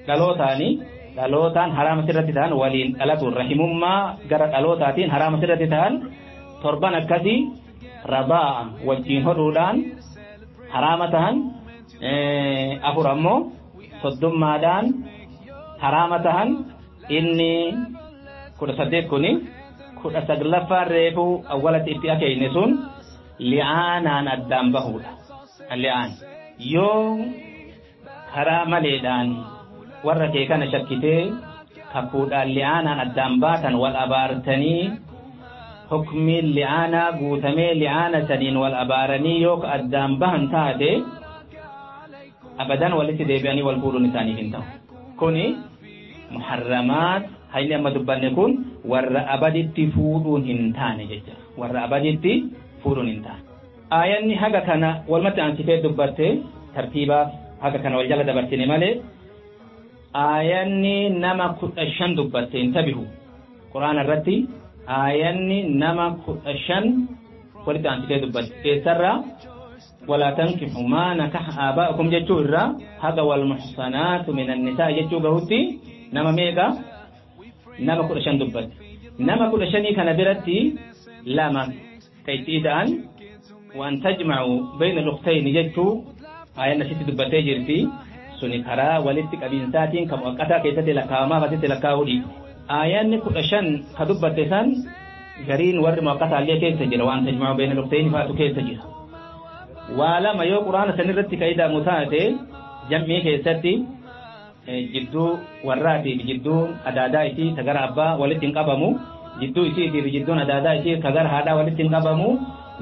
dhalootaanii dhalootaan haraama sirratti ta'an waliin dhalatuun rahimummaa gara dhalootaatiin haraama sirratti ta'an torban akkasii rabaa wajjiin hodhuudhaan haraama ta'an afur ammoo soddummaadhaan haraama ta'an inni 18 kuni 19ffaan reefuu awwalatti itti akeekne sun li'aanaan addaan bahuudha. Li'aan yoo karaa maleedhaan warra kee kana shakkitee kakuudhaan li'aanaan addaan baatan wal abaartanii hukmiin li'aanaa guutamee li'aana saniin wal abaaranii yoo addaan bahan taate abadan walitti deebi'anii wal fuudhuun isaaniif hin ta'u. Kuni muharramaat hayni amma dubbanne kun warra abaditti fuudhuun hin taane jecha. Warra abaditti fuudhuun hin taane. Aayanni haga kana walumatti aansitee dubbatte tartiibaaf haga kana wal jala dabarsine malee aayanni nama 15 dubbatte hin tabihu. Quraana irratti aayanni nama 15 walitti aansitee dubbatte. Eessarraa walaa tankihu maa nakaha aabaa'ukum jechuu irraa haga wal muhsanaatu minan nisaa jechuu gahutti nama meeqa? Nama 15 dubbatte. Nama 15 kana biratti lama itti ta'an waan tajma'u bayna luqtayni jechuu aayanna sitti dubbattee jirti suni karaa walitti qabiinsaatiin kan mu'aqqataa keessatti lakkaa'amaa asitti lakkaa'uu dhiisu. Aayanni 15 ka dubbatte san gariin warri mu'aqqataa illee keessa jira waan tajma'u bayna luqtayni faatu keessa jira. Waa lama yoo quraana san irratti ka ida'amu taate jam'ii keessatti jidduu warraatii fi jidduu adaadaa isii ta gara abbaa walitti hin qabamu. Jidduu isiitii fi jidduun adaadaa isii ka gara haadhaa walitti hin qabamu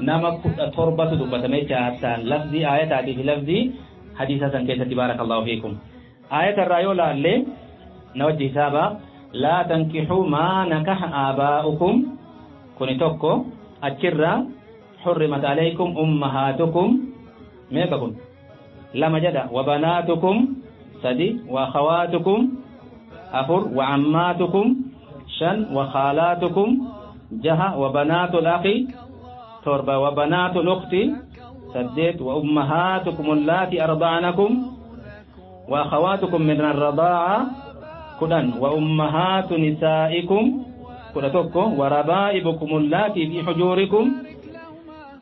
nama 17tu dubbatame jecha lafzii aayataatii fi lafzii hadiisa san keessatti baarakallahu fiikum. Aayata irraa yoo laalle na wajji hisaaba laa tankixuu maa nakaha aabaa'ukum kuni tokko achirraa xurrimat alaykum ummahaatukum meeqa kun lama jedha wabanaatukum sadi wa akhawaatukum afur wa ammaatukum shan wa khaalaatukum jaha wa banaatul akhi torba wa banaatul ukhti saddeet wa ummahaatukum allaati arda'anakum wa akhawaatukum min arradaa'a 10 wa ummahaatu nisaa'ikum 11 wa rabaa'ibukum allaati fi hujuurikum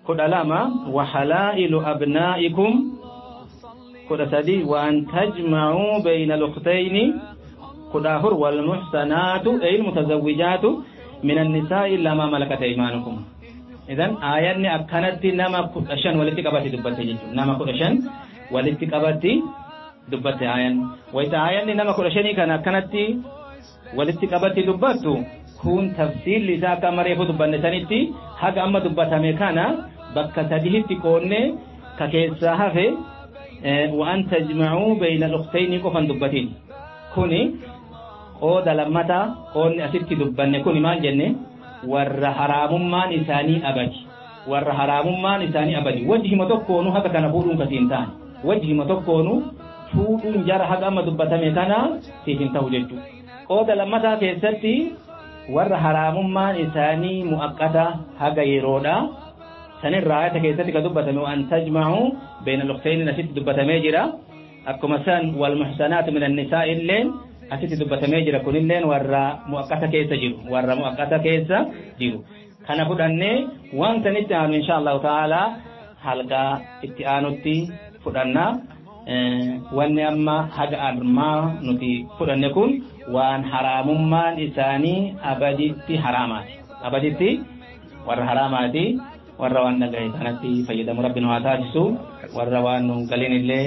12 wa halaa'ilu abnaa'ikum 13 wa an tajma'uu bayna al-ukhtayni 14 wal muhsanaatu ay al mutazawwijaatu min an-nisaa'i illa ma malakat aymanukum. Idan aayanni akkanatti nama 15 walitti qabatti dubbatte jechuudha. Nama 15 walitti qabatti dubbatte aayan. Wayita aayanni nama 15 kana akkanatti Walitti qabatti dubbattu kun tafsiilli isaa akka amma reefu dubbanne sanitti haga amma dubbatame kana bakka sadihitti qoonne ka keessaa hafe waan tajmacuu bayna al-ukhtayni qofan dubbatin. Kuni qooda lammataa qoonni asitti dubbanne kuni maal jenne warra haraamummaan isaanii abadi. Warra haraamummaan isaanii abadi. Wajjima tokkoonu haga kana fuudhuun kasiin ta'an. Wajjima tokkoonu fuudhuun jara haga amma dubbatame kana siif hin ta'u jechuudha. Qooda lammataa keessatti warra haraamummaan isaanii mu'aqqata haga yeroodha. Sanirraa ayata keessatti ka dubbatame waan tajma'u bayna al-ukhtayni asitti dubbatamee jira. Akkuma san wal muhsanaatu min an-nisaa illeen asitti dubbatamee jira. Kunilleen warra mu'aqqata keessa jiru. Warra mu'aqqata keessa jiru. Kana fudhannee waan sanitti aanu insha Allahu ta'ala halqaa itti aanutti fudhanna. Wanni amma haga armaa nuti fudhanne kun waan haraamummaan isaanii abaditti haraamaati. Abaditti warra haraamaati. Warra waan dhagahe kanatti fayyadamu rabbi nu haa taasisu. Warra waan nu galin illee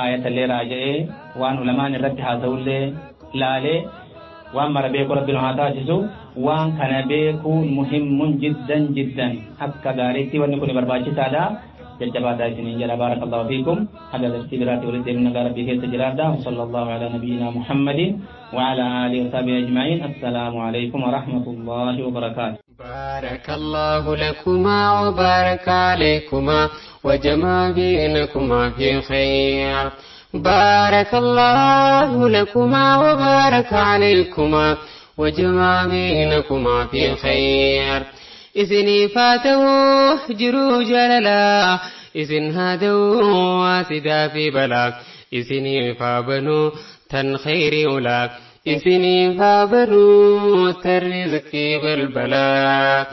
aayatallee raaja'ee waan ulamaan irratti haasa'ullee laalee waan mara beeku rabbi nu haa taasisu. Waan kana beekuun muhimmun jiddan jiddan akka gaariitti wanni kun barbaachisaadha. Jajjabaadha isiniin jedha. Baarakallahu fiikum. Haga dartii biraatti walitti deemna nagaa rabbii keessa jiraadha. Sallallahu ala nabiyyina Muhammadin wa ala alihi wa sahbihi ajma'in. Assalaamu alaykum wa rahmatullahi wa barakaatuh. بارك الله لكما وبارك عليكما وجمع بينكما في خير. بارك الله لكما وبارك عليكما وجمع بينكما في خير. إذن فاتوا جرو جللا إذن هادوا واسدا في بلاك إذن فابنوا تن خير أولاك إذن فابنوا ترزق بالبلاء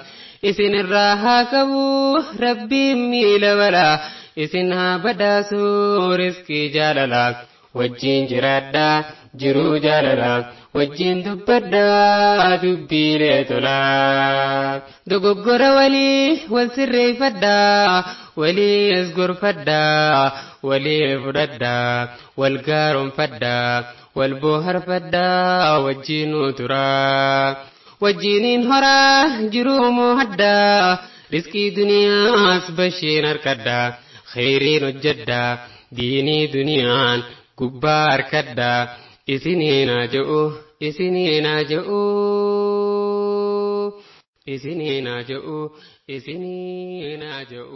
إذن الراها كبو ربي ميل ولا إذن هابداسو رزقي جللا وجين جرادا جرو جللا وجين دبدا دبي لتلا دغغر ولي والسر فدا ولي يزغر فدا ولي فردا والغار فدا والبوهر فدا وجين ترا وجين هرا جرو مهدا رزقي دنيا بشين أركدا خيرين الجدا ديني دنيا كبار كدا إسنين جؤ إسنين جؤ إسنين جؤ إسنين جؤ.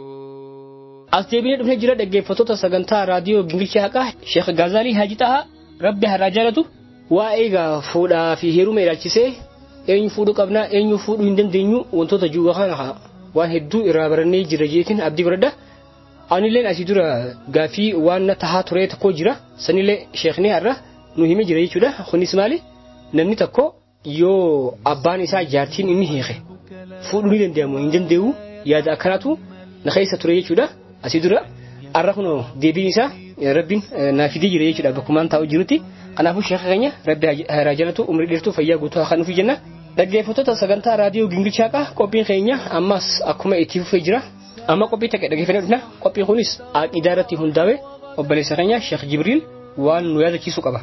As deebinee dhufnee jira dhaggeeffattoota sagantaa raadiyoo Gingilchaa Haqaa Sheekh Gaazaalii Haji Tahaa Rabbi harraa jaalatu waa'ee egaa fuudhaa fi heeruma ilaalchisee eenyu fuudhuu qabnaa eenyu fuudhuu hin dandeenyu wantoota jiru kana waan hedduu irraa barannee jira jeetiin abdii godhadha. Anilleen asii dura gaafii waan na tahaa ture tokko jira sanillee sheekni har'a nu himee jira jechuudha. Kunis maali namni tokko yoo abbaan isaa jaartiin inni hiike fuudhuu ni danda'amu hin danda'u yaada akkanaatu na keessa ture jechuudha. Asii dura har'a kunoo deebiin isaa rabbiin naa fidee jira jechuudha bakkumaan taa'u jirutti. Kanaafuu sheeka keenya rabbi harraa jaalatu umrii dheertuu fayyaa guutuu haa kennuufi jenna. Dhaggeeffattoota sagantaa raadiyoo Gingilchaa Haqaa qophiin keenya ammas akkuma itti fufee jira. Amma qophii takka dhaggeeffannee dhufna. Qophiin kunis aqidaa irratti hundaa'e obboleessa keenya Sheekh Jibriil waan nu yaadachiisu qaba.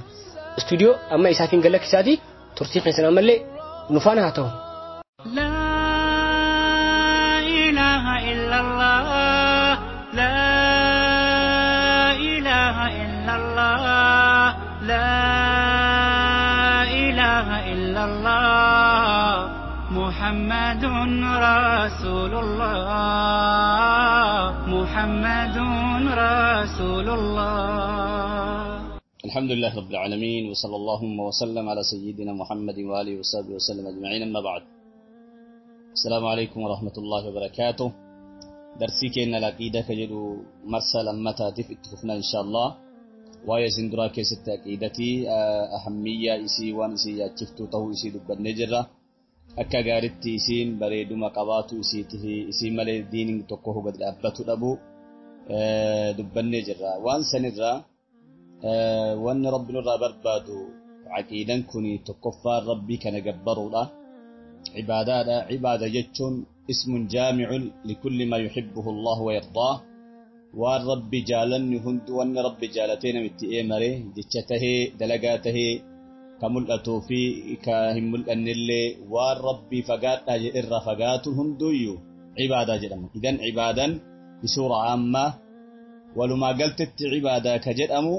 Istuudiyoo amma isaatiin galakkisaati turtii keessan ammallee nu faana haa ta'u. لا إله إلا الله لا إله إلا الله لا إله إلا الله محمد رسول الله محمد رسول الله. الحمد لله رب العالمين وصلى اللهم وسلم على سيدنا محمد وآله وصحبه وسلم أجمعين أما بعد. السلام عليكم ورحمة الله وبركاته. درسي كأن العقيدة كجدو مرسل متى اتفقنا إن شاء الله ويا زندرا كيست عقيدتي أهمية إسي وان إسي يأتشفتو تهو إسي دب النجرة أكا غارتي إسين بريدو مقاباتو إسي تهي إسي مالي دينين تقوه بدل أبتو أبو دب النجرة وان سندرا وان ربنا ربربادو عقيدا كوني تكفار ربي كان جبروا له عبادة عبادة جتون اسم جامع لكل ما يحبه الله ويرضاه والرب جالني هند وان رب جالتين متئمره جتته دلقاته Ka mul'atuu fi ka hin mul'annellee waan rabbii fagaadhaa jedherraa fagaatu hunduyyuu cibaadaa jedhama. Idan cibaadaan bisuura ammaa walumaa galtetti cibaadaa ka jedhamu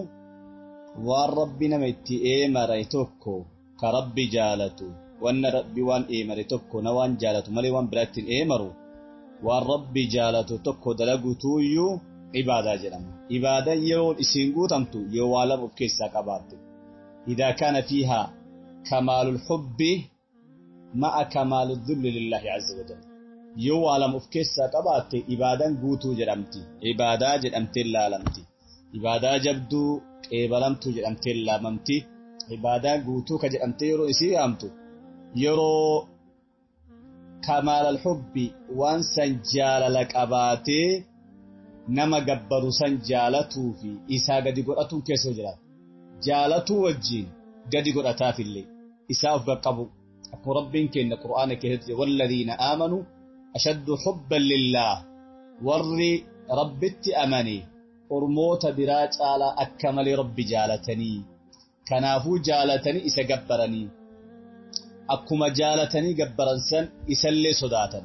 waan rabbi nama itti eemare tokko ka rabbi jaalatu wanna rabbi waan eemare tokko na waan jaalatu malee waan biraa ittiin eemaru waan rabbi jaalatu tokko dalagutuuyyuu cibaadaa jedhama. Ibaadaan yeroo isiin guutamtu yoo waa lama of keessaa qabaatte. إذا كان فيها كمال الحب مع كمال الذل لله عز وجل يو عالم أفكيسا قبات إبادة قوتو جرمتي عبادة جرمتي لا لمتي عبادة جبدو قبلمتو جرمتي لا ممتي عبادة قوتو كجرمتي يرو إسي أمتو يرو كمال الحب وانسان جال لك أباتي نما قبرو سنجالتو في إسا قد قرأتو كيسو جرات jaalatu wajjin gadi godhataafillee isaa of qaqqabu akkuma rabbiin kenna qur'aana keessatti walladhiina aamanu ashaddu hubban lillah warri rabbitti amane ormoota biraa caalaa akka malee rabbi jaalatanii kanaafuu jaalatanii isa gabbaranii akkuma jaalatanii gabbaran san isallee sodaatan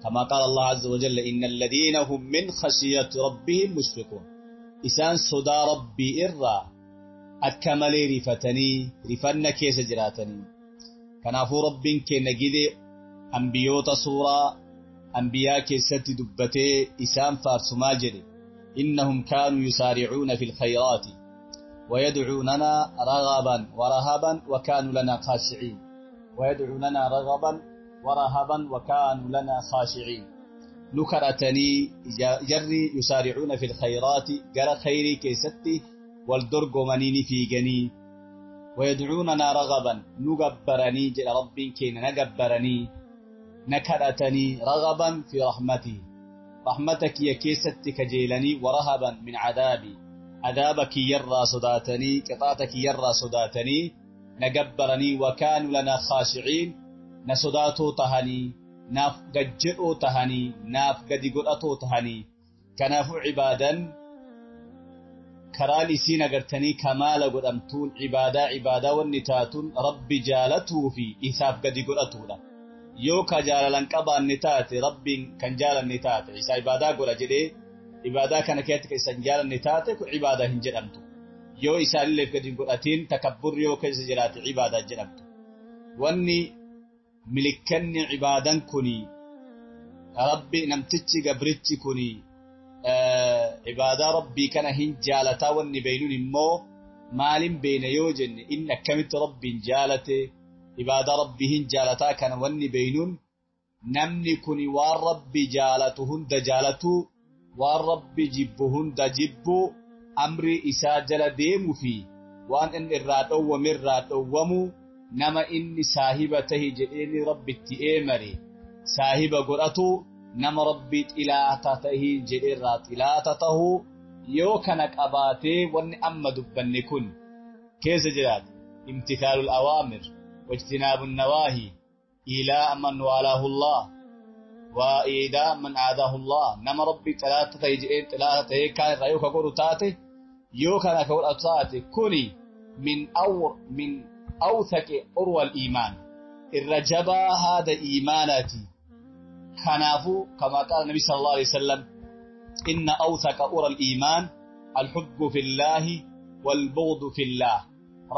kama qaala Allah azza wa jalla inna alladhiina hum min khashiyati rabbihim mushfiqun isaan sodaa rabbii irraa akka malee rifatanii rifanna keessa jiraatanii kanaafuu rabbiin kenna gidee ambiyoota suuraa ambiyaa keessatti dubbatee isaan faarsumaa jedhe innahum kaanuu yusaaricuuna fi lkhayraati ويدعوننا رغبا ورهبا وكانوا لنا خاشعين ويدعوننا رغبا ورهبا وكانوا لنا خاشعين نكرتني جري يسارعون في الخيرات جرى خيري كيستي والدرجمانيني في جني ويدعوننا رغبا نجبرني جل ربي كين نجبرني نكرتني رغبا في رحمتي رحمتك يا كيستك جيلني ورهبا من عذابي عذابك يرى صداتني قطعتك يرى صداتني نجبرني وكانوا لنا خاشعين نصداتو تهني ناف قجئو تهني ناف قدقرأتو تهني كنافو عبادا karaan isiin agartanii kamaala godhamtuun cibaadaa cibaadaa wanni taatuun rabbi jaalatuu fi isaaf gadi godhatuudha. Yoo ka jaalalan qabaanne taate rabbiin kan jaalanne taate isaa ibaadaa godha jedhee ibaadaa kana keessatti kan isan jaalanne taate kun ibaadaa hin jedhamtu. Yoo isaanilleef gadi hin godhatiin takabburri yoo keessa jiraate ibaadaa jedhamtu. Wanni milikkanni ibaadan kuni rabbi namtichi gabrichi kuni ibaadaa rabbii kana hin jaalataa wanni beynuun immoo maalin beeyna yoo jenne inni akkamitti rabbiin jaalate ibaadaa rabbii hin jaalataa kana wanni beynuun namni kun waan rabbi jaalatu hunda jaalatu waan rabbi jibbu hunda jibbu amri isaa jala deemu fi waan inni irraa dhowwame irraa dhowwamu nama inni saahiba tahi jedheeni rabbitti eemare saahiba godhatu nama rabbi xilaata tahii jedheerraa xilaata tahuu yoo kana qabaatee wanni amma dubbanne kun keessa jiraate imtithaalul awaamir wajtinaabun nawaahi ilaa man waalaahu Allah wa iidaa man aadaahu Allah nama rabbi xilaata tahii jedheen xilaata tahee kaan irraa yoo ka godhu taate yoo kana ka godhatu taate kuni min awthaqi urwa al-iimaan irra jabaa haada iimaanaati. كنافو كما قال النبي صلى الله عليه وسلم إن أوثق أرى الإيمان الحب في الله والبغض في الله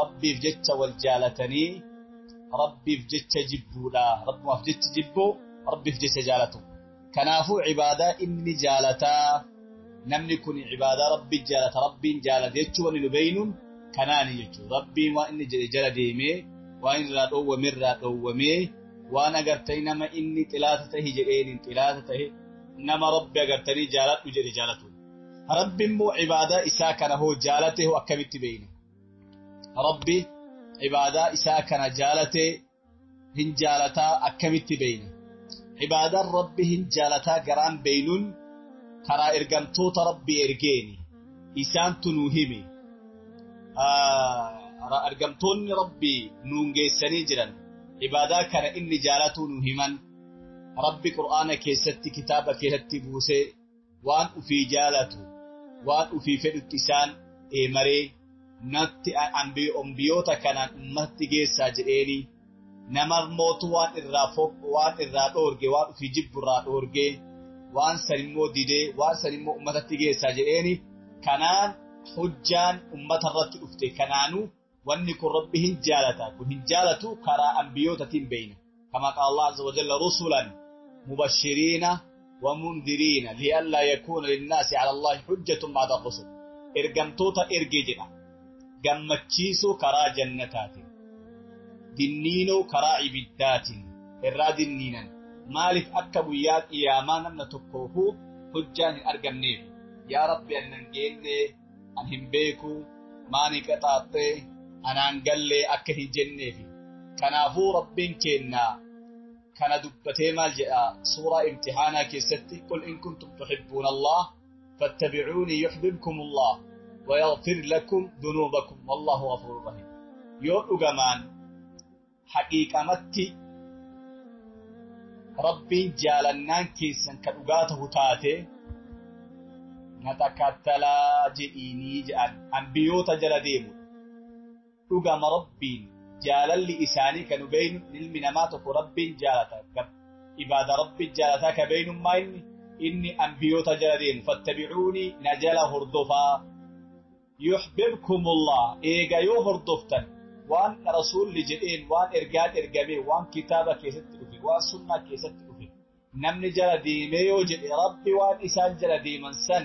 ربي في جتة والجالتني ربي في جتة جبولا ربي ما في جتة جبو ربي في جتة جالته كنافو عبادة إني جالتا نمني كن عبادة ربي جالت ربي جالت يتشو ونلبين كناني يتشو ربي وإني جال ديمي وإن رادو ومن رادو ومي waan agartanii nama inni xilaata tahi jedheen xilaata tahi nama rabbi agartanii jaaladhu jedhe jaalatu. Rabbi immoo ibaadaa isaa kana hoo jaalate hoo akkamitti beeyna? Rabbi ibaadaa isaa kana jaalate hin jaalataa akkamitti beeyna? Ibaadaan rabbi hin jaalataa garaan beeynuun karaa ergamtoota rabbi ergeeni isaantu nuu himi. Ergamtoonni rabbi nuun geessanii jiran. Ibaadaa kana inni jaalatu nu himan rabbi qur'aana keessatti kitaaba keessatti buusee waan ufii jaalatu waan ufii fedhutti isaan eemaree Natti ambiyoota kanaan ummatti geessaa jedheeni nama mootu waan irraa waan irraa dhoorge waan ofii jibbu irraa dhoorge waan san immoo didee waan san immoo ummatatti geessaa jedheeni kanaan hujjaan ummata irratti dhufte kanaanuu wanni kun rabbi hin jaalata kun hin jaalatu karaa ambiyootatiin beeyna kama qaala Allah azza wa jalla rusulan mubashiriina wa mundiriina li'allaa yakuuna linnaasi ala Allahi hujjatun ba'da rusul ergamtoota ergee jedha gammachiisuu karaa jannataatiin dinniinoo karaa ibiddaatiin irraa dinniinan maaliif akka guyyaa qiyaamaa namna tokkoofuu hujjaan hin argamneef yaa rabbi ani nan geenne an hin beeku maani qaxaaxxee anaan gallee akka hin jenneefi kanaafuu rabbiin keenna kana dubbatee maal jedha suuraa imtihaanaa keessatti qul in kuntum tuhibbuuna allah fattabicuunii yuxbibkum allah ويغفر لكم ذنوبكم والله غفور رحيم yoo dhugamaan haqiiqamatti rabbiin jaalannaan keessan ka dhugaa tahu taate na takattalaa jedhiinii jedhan ambiyoota jala deemu dhugama rabbiin jaalalli isaanii kan beeynu ilmi namaa tokko rabbiin jaalata ibaada rabbiin jaalataa ka beeynummaa inni ambiyoota jala deemu fattabicuunii na jala hordofaa yuhbibkumullah eega yoo hordoftan waan rasuulli jedheen waan ergaan ergame waan kitaaba keessatti dhufe waan sunnaa keessatti dhufe namni jala deemee yoo jedhe rabbi waan isaan jala deeman san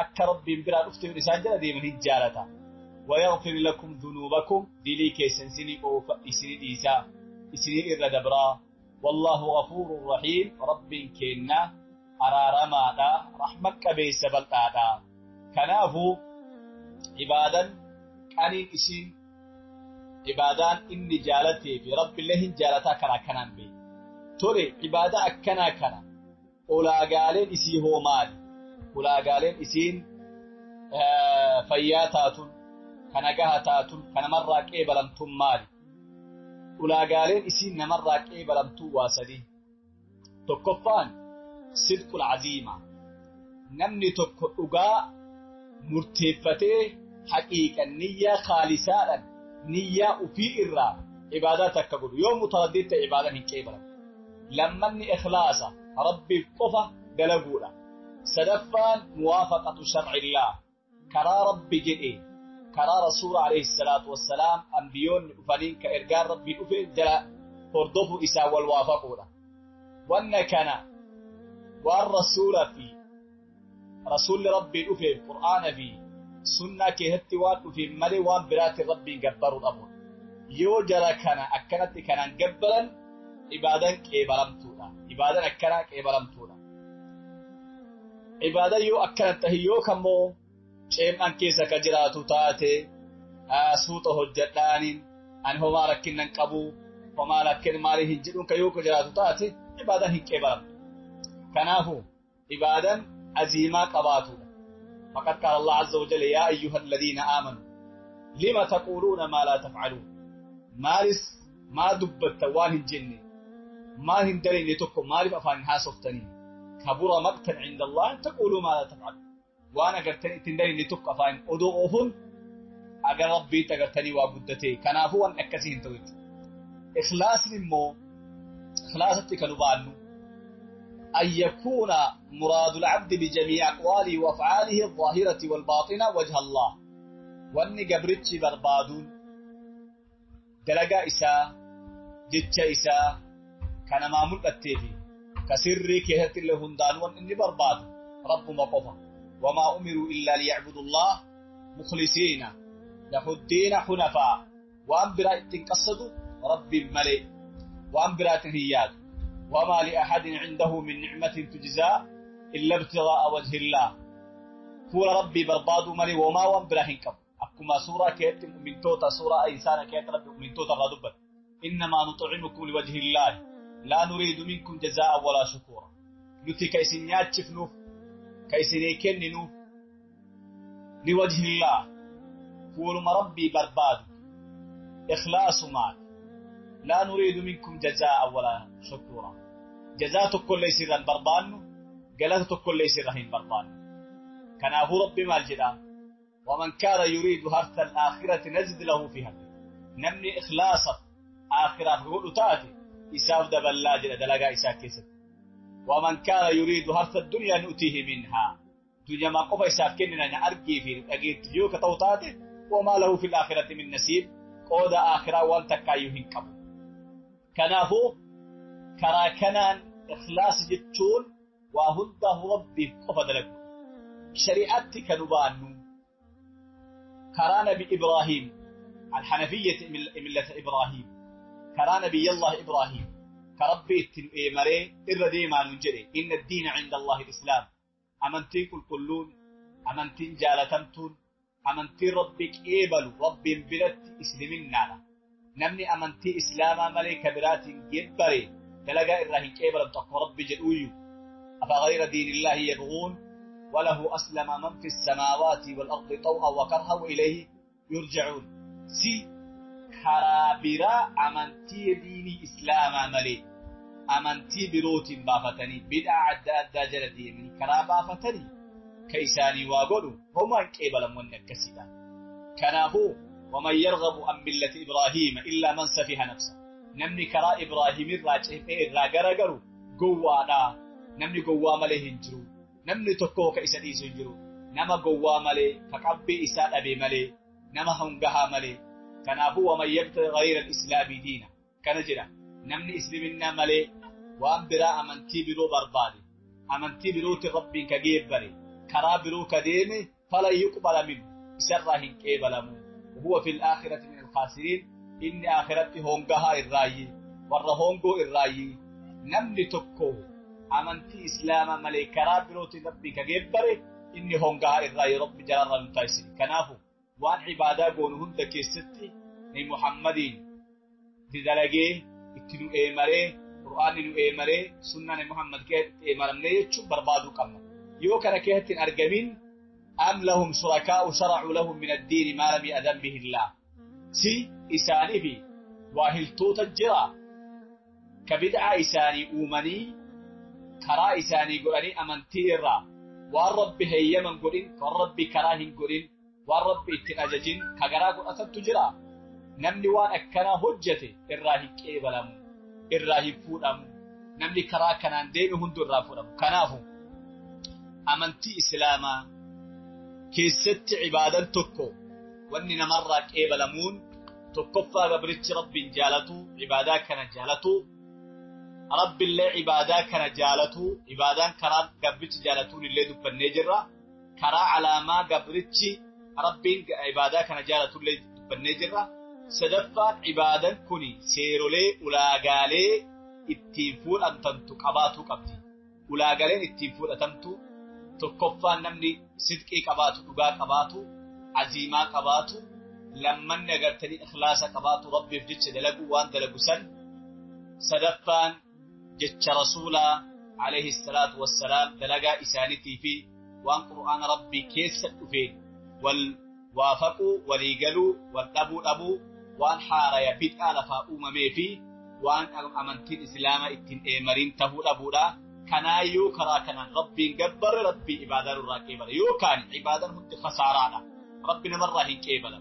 akka rabbiin biraa dhufte yoo isaan jala deeman hin jaalata wayaghfir lakum dhunuubakum dilii keessan isinii oofa isinii dhiisaa isinii irra dabraa wallaahu ghafuurun rahiim rabbiin keenna araaramaadha rahmat qabeessa bal'aadha kanaafuu ibaadan qaniin isiin ibaadaan inni jaalatee fi rabbiillee hin jaalataa karaa kanaan beeku. Tole ibaada akkanaa kana ulaagaaleen isii hoo maali? Ulaagaaleen isiin fayyaa taatun, kana gaha taatun, ka namarraa qeebalamtuun maali? Ulaagaaleen isiin namarraa qeebalamtuu waa sadii. Tokkoffaan sidqul aziima. Namni tokko dhugaa murteeffatee haqiiqan niyyaa khaalisaadhaan niyyaa ufii irraa ibaadaa takka godhu yoo mutaraddid ta'e ibaadaan hin qeebalamu. Lammanni ikhlaasa rabbiif qofa dalaguudha. Sadaffaan muwaafaqatu sharcillaa karaa rabbi jedhe karaa rasuula alayhi salaatu wassalaam ambiyoonni dhufaniin ka ergaan rabbii dhufe jala hordofuu isaa wal waafaquudha. Wanna kana waan rasuula fi rasuulli rabbii dhufeef qur'aana fi sunnaa keessatti waan dhufeef malee waan biraatiin rabbiin gabbaruu dhabuudha. Yoo jara kana akkanatti kanaan gabbaran ibaadaan qeebalamtuudha. Ibaadaan akkanaa qeebalamtuudha. Ibaadaan yoo akkana tahe yoo kammoo ceem'aan keessa ka jiraatu taate suuta hojjedhaaniin ani homaa rakkinnan qabu homaa rakkin maalii hin jedhuun ka yoo ka jiraatu taate ibaadaan hin qeebalamtu. Kanaafuu ibaadaan aziimaa qabaatudha. Faqad qaala Allah azza wa jalla yaa ayyuha alladhiina aamanu lima taquuluuna maa laa taf'aluun maalis maa dubbatta waan hin jenne maal hin dalenne tokko maaliif afaan hin haasoftanii kabura maqtan cinda Allah an taquuluu maa laa taf'aluun waan agartanii ittiin dalenne tokko afaan odoo oofuun agar rabbiitti agartanii waa guddate kanaafuu waan akkasii hin ta'u jechuudha. Ikhlaasni immoo ikhlaasatti kan hubannu أن يكون مراد العبد بجميع أقواله وأفعاله الظاهرة والباطنة وجه الله وأن قبرتش بربادون دلقا إساء جتش إساء كان ما ملأتيه كسري كهت اللي هندان وأن برباد رب مقفا وما أمروا إلا ليعبدوا الله مخلصين له الدين حنفاء وأن برأت تنقصدوا رب ملئ وأن برأت هياد وما لأحد عنده من نعمة تجزى إلا ابتغاء وجه الله فول ربي برباد ملي وما وانبراهن كم أكما سورة كيت من توتا سورة إنسان كيت ربي من توتا غدبت إنما نطعمكم لوجه الله لا نريد منكم جزاء ولا شكورا نتي كيسنيات شفنوف كيسنيكننوف لوجه الله فول ما ربي برباد إخلاص معك لا نريد منكم جزاء ولا شكورا جزاء كل يسير بربان جلات كل يسير رهين بربان كان أبو ربي مال جدا ومن كان يريد حرث الآخرة نزد له في حرثه. نمني إخلاصا آخرة قولوا تاتي إساف دبلا جل دلقا إساف كيست. ومن كان يريد حرث الدنيا نؤتيه منها. دنيا ما قف إساف كننا نأرقي في أجيت يوك توتاتي وما له في الآخرة من نصيب. قود آخرة وانتكايوهن كبو. كنافو كراكنان إخلاص جتشون وهنده ربي قف دلقو. شريعتي كنبانو كرا نبي إبراهيم الحنفية ملة إبراهيم كرا نبي الله إبراهيم كربي التنئيمري إردي ما ننجري إن الدين عند الله الإسلام. أمنتين كل كلون أمنتين جالتمتون أمنتين ربك إيبلو ربي بلت إسلمين نانا. نمني أمنتي إسلاما ملك برات جبري تلقى إرهن إيبلو تقوى ربي جدويو. أفغير دين الله يبغون وله أسلم من في السماوات والأرض طوعا وكرها وإليه يرجعون. سي كرابرا أمنتي ديني إسلاما ملي أمنتي بروت بافتني بدع عدى أدى جلدي من كرابا فتني كيساني واقولوا هما كيبلا من كسيدا. كناهو ومن يرغب عن ملة إبراهيم إلا من سفه نفسه. نمني كرا إبراهيم الراجع الراجرجرو قوانا نمني قوا ملي هنجرو نمني تكو كإسا ديسو هنجرو نما قوا ملي كقبي إسا أبي ملي نما هنجها ملي. كناهو ومن يبتغي غير الإسلام دينا كنجرا نمني إسلامنا ملي وأن برا أمنتي برو بربادي أمنتي برو تربي كجيب بري كرا برو كديمي فلا يقبل منه سرهن كيبلمو وهو في الآخرة من الخاسرين. إن آخرته هونغها الرأي ورهونغو الرأي. نمني تكو أمنتي إسلام ملي كرا برو تربي كجيب بري إني هونغها الرأي رب جلال المتايسين. كنافو وان عبادة قونهن دكيستي ني محمدين دلقي اتنو ايمري قرآن نو ايمري سنة محمد كي ايمرمني يتشو بربادو قمنا يو كان كيهتين أرقمين. أم لهم شركاء شرعوا لهم من الدين ما لم يأذن به الله. سي إساني في واهلتو تجرا كبدع إساني أومني كرا إساني قراني أمنتيرا والرب هيمن قرين والرب كراهن قرين والرب اتناججين كغرا قرأت تجرا. نمني وان أكنا هجتي إراهي كيبلم إراهي فودم نمني كرا كنان ديمي هندو الرافودم. كنافو أمنتي إسلاما كيست عبادة تكو واني نمرة كيبلمون تكفى قبرتش رب جالتو عبادة كان جالتو رب الله عبادة كان جالتو عبادة كرا قبرتش جالتو للي دب النجرة كرا على ما قبرتش رب عبادة كان جالتو للي دب النجرة. سدفان عبادة كوني سيرولي ولاغالي اتنفول أنتنتو قباتو قبتي ولاغالين اتنفول أتمتو تكفان نمني صدقي قباتو دقا قباتو عزيمة قباتو لمن نغرتني إخلاص قباتو ربي فجتش دلقو وان دلقو سن. سدفان جتش رسولا عليه الصلاة والسلام دلقا إسانتي في وان قرآن ربي كيس فين والوافقوا وليقلوا والأبو أبو وان حاريا بدء لفا أممي في وان أمنتين إسلاما اتن إيمرين تهو أبولا كنايو كرا كنان ربي قبر ربي عبادة الراكبة يو كان عبادة هد خسارانا ربنا مرة هنكيبلا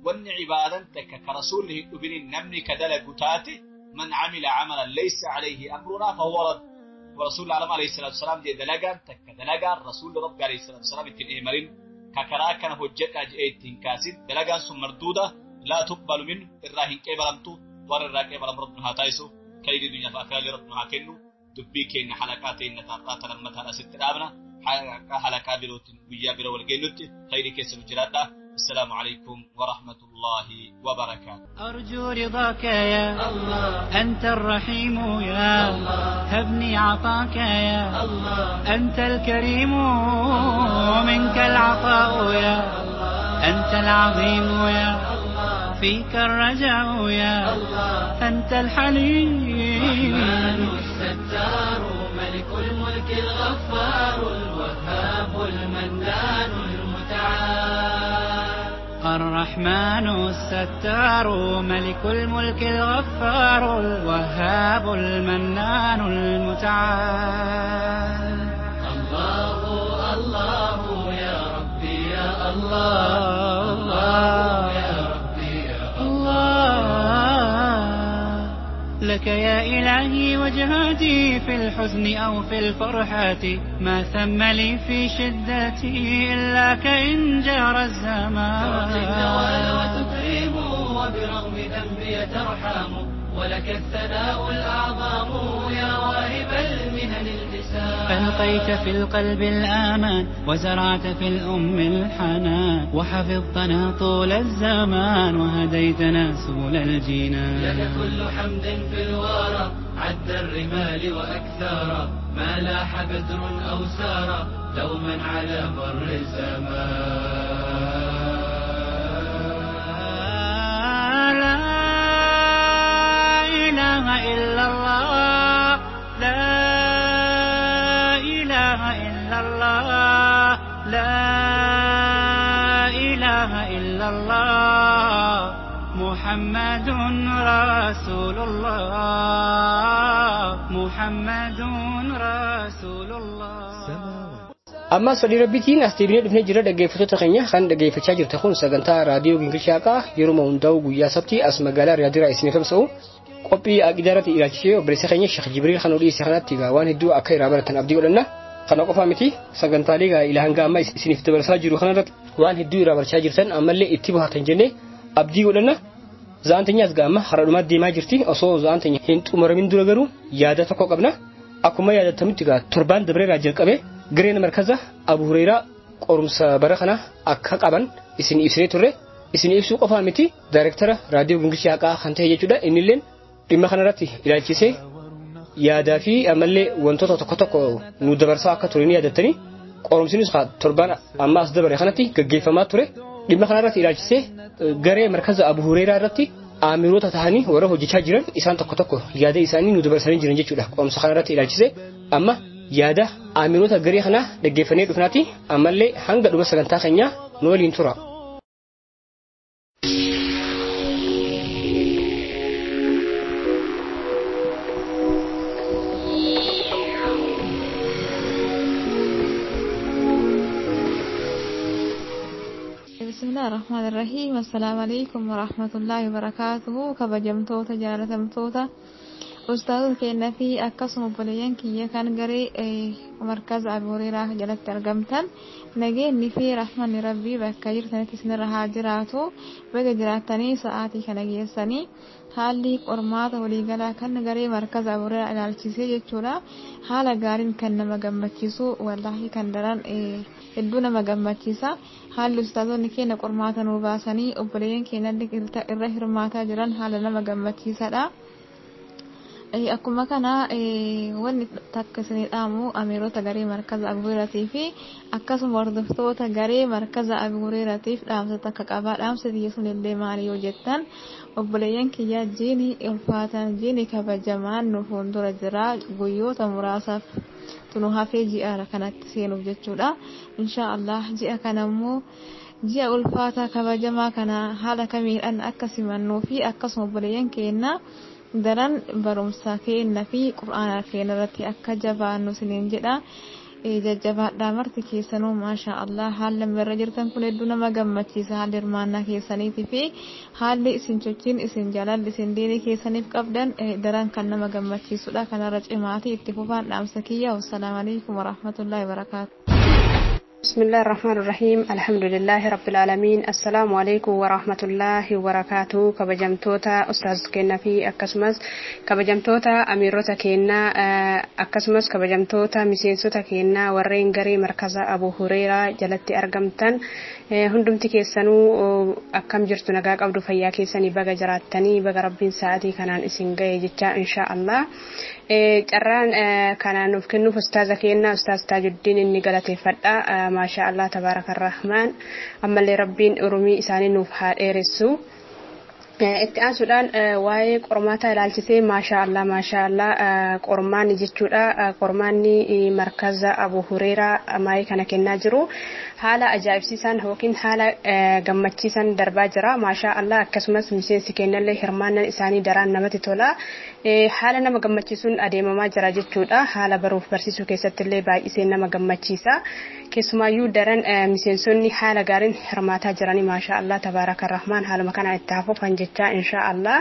وان عبادة تك كرسوله ابن النمن كدل قتاته من عمل عملا ليس عليه أمرنا فهو رد. ورسول الله عليه الصلاة والسلام دي دلقان تك دلقان رسول ربي عليه الصلاة والسلام اتن إيمرين ككرا كان هجت أجئتين كاسد دلقان ثم مردودة لا تقبل منه الراهن كيبلمتو ور الراكيبلم ربنا هاتايسو كيد الدنيا فأكال ربنا كنو دبي كين حلقاتين نتاقات لما ترى ست آبنا حلقة بروت ويا برو الجنوت خير كيس الجرادة. السلام عليكم ورحمة الله وبركاته. أرجو رضاك يا الله أنت الرحيم يا الله هبني عطاك يا الله أنت الكريم منك العطاء يا الله أنت العظيم يا الله فيك الرجاء يا الله أنت الحليم. الرحمن الستار ملك الملك الغفار الوهاب المنان المتعال. الرحمن الستار ملك الملك الغفار الوهاب المنان المتعال. الله الله يا ربي يا الله. الله الله يا ربي يا الله. لك يا إلهي وجهاتي في الحزن أو في الفرحة، ما ثم لي في شدتي إلا كإن جار الزمان. تعطي النوال وتكرم وبرغم ذنبي ترحم، ولك الثناء الأعظم يا واهب المنن الجسام. ألقيت في القلب الآمان وزرعت في الأم الحنان، وحفظتنا طول الزمان وهديتنا سبل الجنان. لك كل حمد في الورى عد الرمال وأكثر، ما لاح بدر أو سار دوما على مر الزمان. لا إله إلا الله، لا إله إلا الله، لا إله إلا الله، محمد رسول الله، محمد رسول الله. Ammas fedhii rabbiitiin as deebinee dhufnee jira dhaggeeffattoota keenya kan dhaggeeffachaa jirte kun sagantaa raadiyoo Gingilchaa Haqaa yeroo hundaa'u guyyaa sabtii as magaalaa Riyaadiraa isiniif tamsa'u qophii aqidaa irratti ilaalchisee obboleessa keenya Sheekh Jibriil kan oduu dhiyeesse kanatti egaa waan hedduu akka irraa baratan abdii godhanna. Kana qofaa miti sagantaalee egaa ilaa hanga ammaa isiniif dabarsaa jiru kanarratti waan hedduu irraa barachaa jirtan ammallee itti bohaartan jennee abdii godhanna. Za'aan teenyaas egaa amma hara dhumaatti deemaa jirti osoo za'aan teenya hin xumuramin dura garuu yaada tokko qabna. Akkuma yaadatamutti egaa torbaan dabreeraa jalqabee gareen markaza Abu Hureyraa qorumsa bara kana akka qaban isin ibsinee turre. Isin ibsuu qofaa miti daayirektara raadiyoo Gingilchaa Haqaa kan ta'e jechuudha. Innilleen dhimma kanarratti ilaalchisee yaadaa fi ammallee wantoota tokko tokko nu dabarsaa akka ture ni yaadattanii qorumsinis torbaan amma as dabare kanatti gaggeeffamaa ture. Dhimma kanarratti ilaalchisee garee markaza Abu Hureyraa irratti amiroota ta'anii warra hojjechaa jiran isaan tokko tokko yaada isaanii nu dabarsanii jiran jechuudha. Qorumsa kanarratti ilaalchisee amma yaada amiroota garee kanaa dhaggeeffannee dhufnaati ammallee hanga dhuma sagantaa keenyaa nu waliin tura. بسم الله الرحمن الرحيم. السلام عليكم ورحمة الله وبركاته. كبجمتوتا جالتمتوتا أستاذ كينا في أكسم بوليان كي كان غري مركز أبو هريرة جلت أرقمتن نجيني في رحمة ربي بكاجر سنة سنة هاجراتو بجراتني ساعتي كان جيسني haalli qormaata waliigalaa kan garee markaza Abu Hureyraa ilaalchisee jechuudha. Haala gaariin kan nama gammachiisu wallaahi kan daran hedduu nama gammachiisa. Haalli ustaazonni keenya qormaata nuu baasanii obboleeyyan keenya irra hirmaataa jiran haala nama gammachiisadha. Akkuma kana wanni takka isinii dhaamu amiirota garee markaza Abu Hureyratii fi akkasuma hordoftoota garee markaza Abu Hureyraatiif dhaamsa takka qabaa. Dhaamsa biyya sun illee maali yoo jettan obboleeyyan kiyyaa jiini ulfaatan jiini kabajamaan nu fuuldura jira guyyoota muraasaaf tunu hafee ji'a kanatti seenuuf jechuudha. Inshaa Allah ji'a kanammoo ji'a ulfaataa kabajamaa kana haala kamiidhaan akka simannuu fi akkasuma obboleeyyan keenya daran barumsa keenya fi qur'aana keenya irratti akka jabaannu isiniin jedha. Jajjabaadhaa marti keessanuu maashaa Allah haalli irra jirtan kun hedduu nama gammachiisa. Haalli hirmaannaa keessaniitii fi haalli isin sochiin isin jaalalli isin diinii keessaniif qabdan daran kan nama gammachiisudha. Kanarra cimaatii itti fufaan dhaamsa kiyya. Wassalaamu alaikum warahmatullaahi wabarakaatu. بسم الله الرحمن الرحيم. الحمد لله رب العالمين. السلام عليكم ورحمة الله وبركاته. كبجمتوتا أستاذ كينا في أكسمس كبجمتوتا أميروتا كينا أكسمس كبجمتوتا مسينسوتا كينا ورين غري مركز أبو هريرة جلتي أرقمتن hundumti keessanuu akkam jirtu nagaa qabdu fayyaa keessanii baga jiraattanii baga rabbiin sa'aatii kanaan isin ga'e jecha insha Allah. Carraan kanaan nuuf kennuuf ustaaza keenya ustaaz Taajuddiin inni galateeffadha. Maasha Allah tabaarakarrahmaan. Ammallee rabbiin urumii isaanii nuuf haa dheeressu. Itti aansuudhaan waa'ee qormaataa ilaalchisee maasha Allah maasha Allah qormaanni jechuudha. Qormaanni markaza Abu Hureyraa maayii kana kennaa jiru haala ajaa'ibsiisaan yookiin haala gammachiisaan darbaa jira. Maasha Allah akkasumas miseensi kennallee hirmaannaan isaanii daraan namatti tola. Haala nama gammachiisuun adeemamaa jira jechuudha. Haala baruuf barsiisuu keessattillee baay'isee nama gammachiisa. Keessumaayyuu daran miseensonni haala gaariin hirmaataa jiranii maasha Allah tabaaraka rahmaan haaluma kanaan itti hafuufan jechaa insha Allah.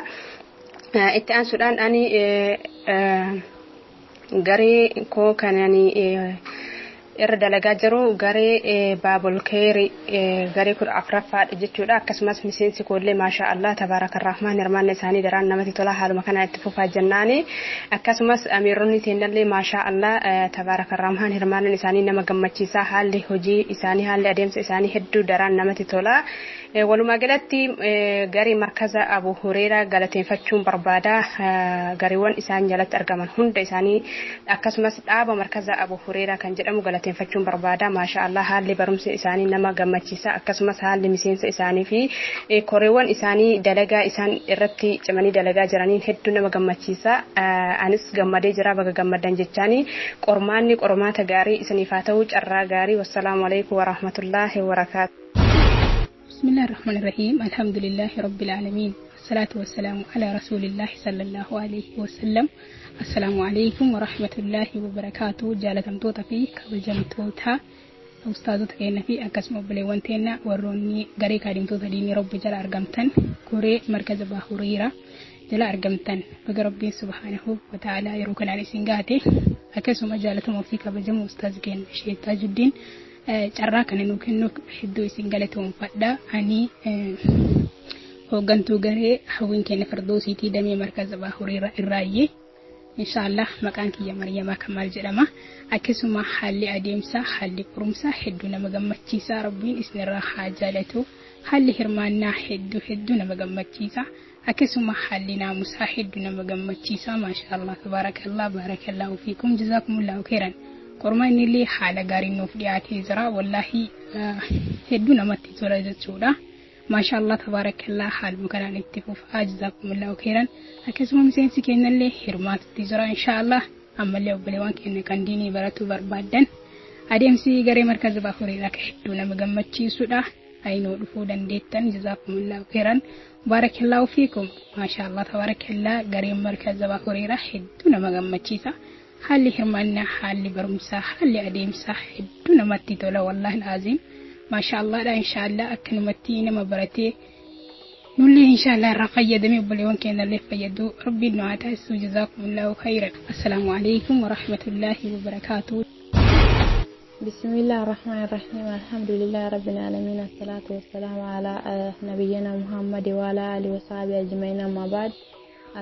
Itti aansuudhaan ani garee koo kanani irra dalagaa jiru garee baabul keeri garee 14ffaadha jechuudha. Akkasumas miseensi koollee maasha Allah tabaaraka rahmaan hirmaanna isaanii daraan namatti tola haaluma kanaan itti fufaa jennaani. Akkasumas amiironni teennallee maasha Allah tabaaraka rahmaan hirmaannan isaanii nama gammachiisa, haalli hojii isaanii haalli adeemsa isaanii hedduu daraan namatti tola. Walumaa galatti garee markaza Abu Hureeraa galateeffachuun barbaada. Gareewwan isaan jalatti argaman hunda isaanii akkasumas dhaaba markaza Abu Hureeraa kan jedhamu galateeffachuun barbaada. Maasha Allah haalli barumsa isaanii nama gammachiisa, akkasumas haalli miseensa isaanii fi koreewwan isaanii dalagaa isaan irratti cimanii dalagaa jiraniin hedduu nama gammachiisa. Anis gammadee jira, baga gammaddan jechaani. Qormaanni qormaata gaarii isiniif haa ta'u, carraa gaarii. Wassalaamu alaikum warahmatullaahi wabarakaatu. بسم الله الرحمن الرحيم، الحمد لله رب العالمين، والصلاة والسلام على رسول الله صلى الله عليه وسلم. السلام عليكم ورحمة الله وبركاته. جالتمتوتا في كبجمتوتا أستاذوتا كينا في أكسم بليوانتنا وروني غري كادمتوتا ديني رب جل أرقمتن كوري مركز باهوريرا جل أرقمتن بقى ربي سبحانه وتعالى يروكنا على سنغاتي. أكسم جالتم في كبجم أستاذ كين شيخ تاج الدين carraa kana nuu kennuuf hedduu isin galatoonfadha. Ani hooggantuu garee hawwiin keenya Firdoosiitii damee markaza Baahureeraa irraayyee. Inshaallah maqaan kiyya Maryamaa Kamaal jedhama. Akkasuma haalli adeemsaa haalli qorumsaa hedduu nama gammachiisa. Rabbiin isinirraa haa jaalatu. Haalli hirmaannaa hedduu hedduu nama gammachiisa. Akkasuma haalli naamusaa hedduu nama gammachiisa. Maashaallah tabaarakallah baarakallahu fiikum jazaakumullahu khairan. Qormaanni illee haala gaariin nuuf dhiyaatee jira. Wallaahi hedduu namatti tola jechuudha. Maashaallah tabaarakallah haaluma kanaan itti fufaa jazaakumullahu khairan. Akkasuma miseensi keenyallee hirmaatutti jira inshaallah. Ammallee obboleewwan keenya kan diinii baratuu barbaaddan adeemsi garee markaza Baahureeraa akka hedduu nama gammachiisudha. Aynoo dhufuu dandeettan jazaakumullahu khairan. Baarakallahu fiikum. Maashaallah tabaarakallah gareen markaza Baahureeraa hedduu nama gammachiisa. Haalli hirmaannaa, haalli barumsaa, haalli adeemsaa hedduu namatti tola wallaahi alaaziim. Maashaallaadha inshaallah akkanumatti nama baratee nullee inshaallah irraa fayyadamee obboleewwan keenyallee fayyaduu rabbiin nu haa taasisu. Jazaakumullahu khairan. Assalaamu alaikum warahmatullaahi wabarakaatuh. بسم الله الرحمن الرحيم، الحمد لله رب العالمين، الصلاة والسلام على نبينا محمد وعلى آله وصحبه أجمعين، أما بعد.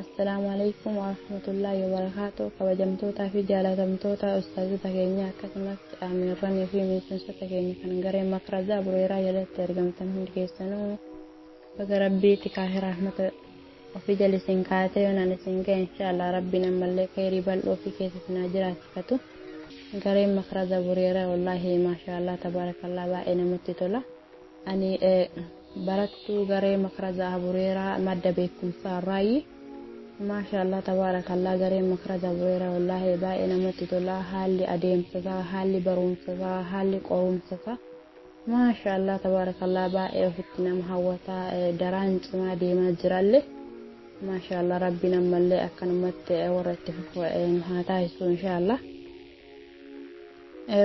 السلام عليكم ورحمة الله وبركاته. kabajamtoota fi jaalatamtoota ustaazota keenya akkasumas amiirranii fi miseensota keenya kan garee makraza Bureeraa jalatti argamtan hundi keessanuu baga rabbii tikaa rahmata ofii jala isin kaatee yoonaan isin ga'e inshaallah rabbiin ammallee khayrii bal'oo ofii keessa isin haa jiraachifatu. Gareen makraza Bureeraa wallaahi maashaallah tabaarakallah baay'ee namatti tola. Ani barattuu garee makraza Bureeraa madda beekumsaa irraayi. Maashaallah tabaarakallah gareen makraza Bureeraa wallaahi baay'ee namatti tola. Haalli adeemsasaa, haalli barumsasaa, haalli qorumsasaa maashaallah tabaarakallah baay'ee ofitti nama hawwataa, daraan cimaa deemaa jirallee. Maashaallah rabbiin ammallee akkanumatti warra itti fufu haa taasisu inshaallah.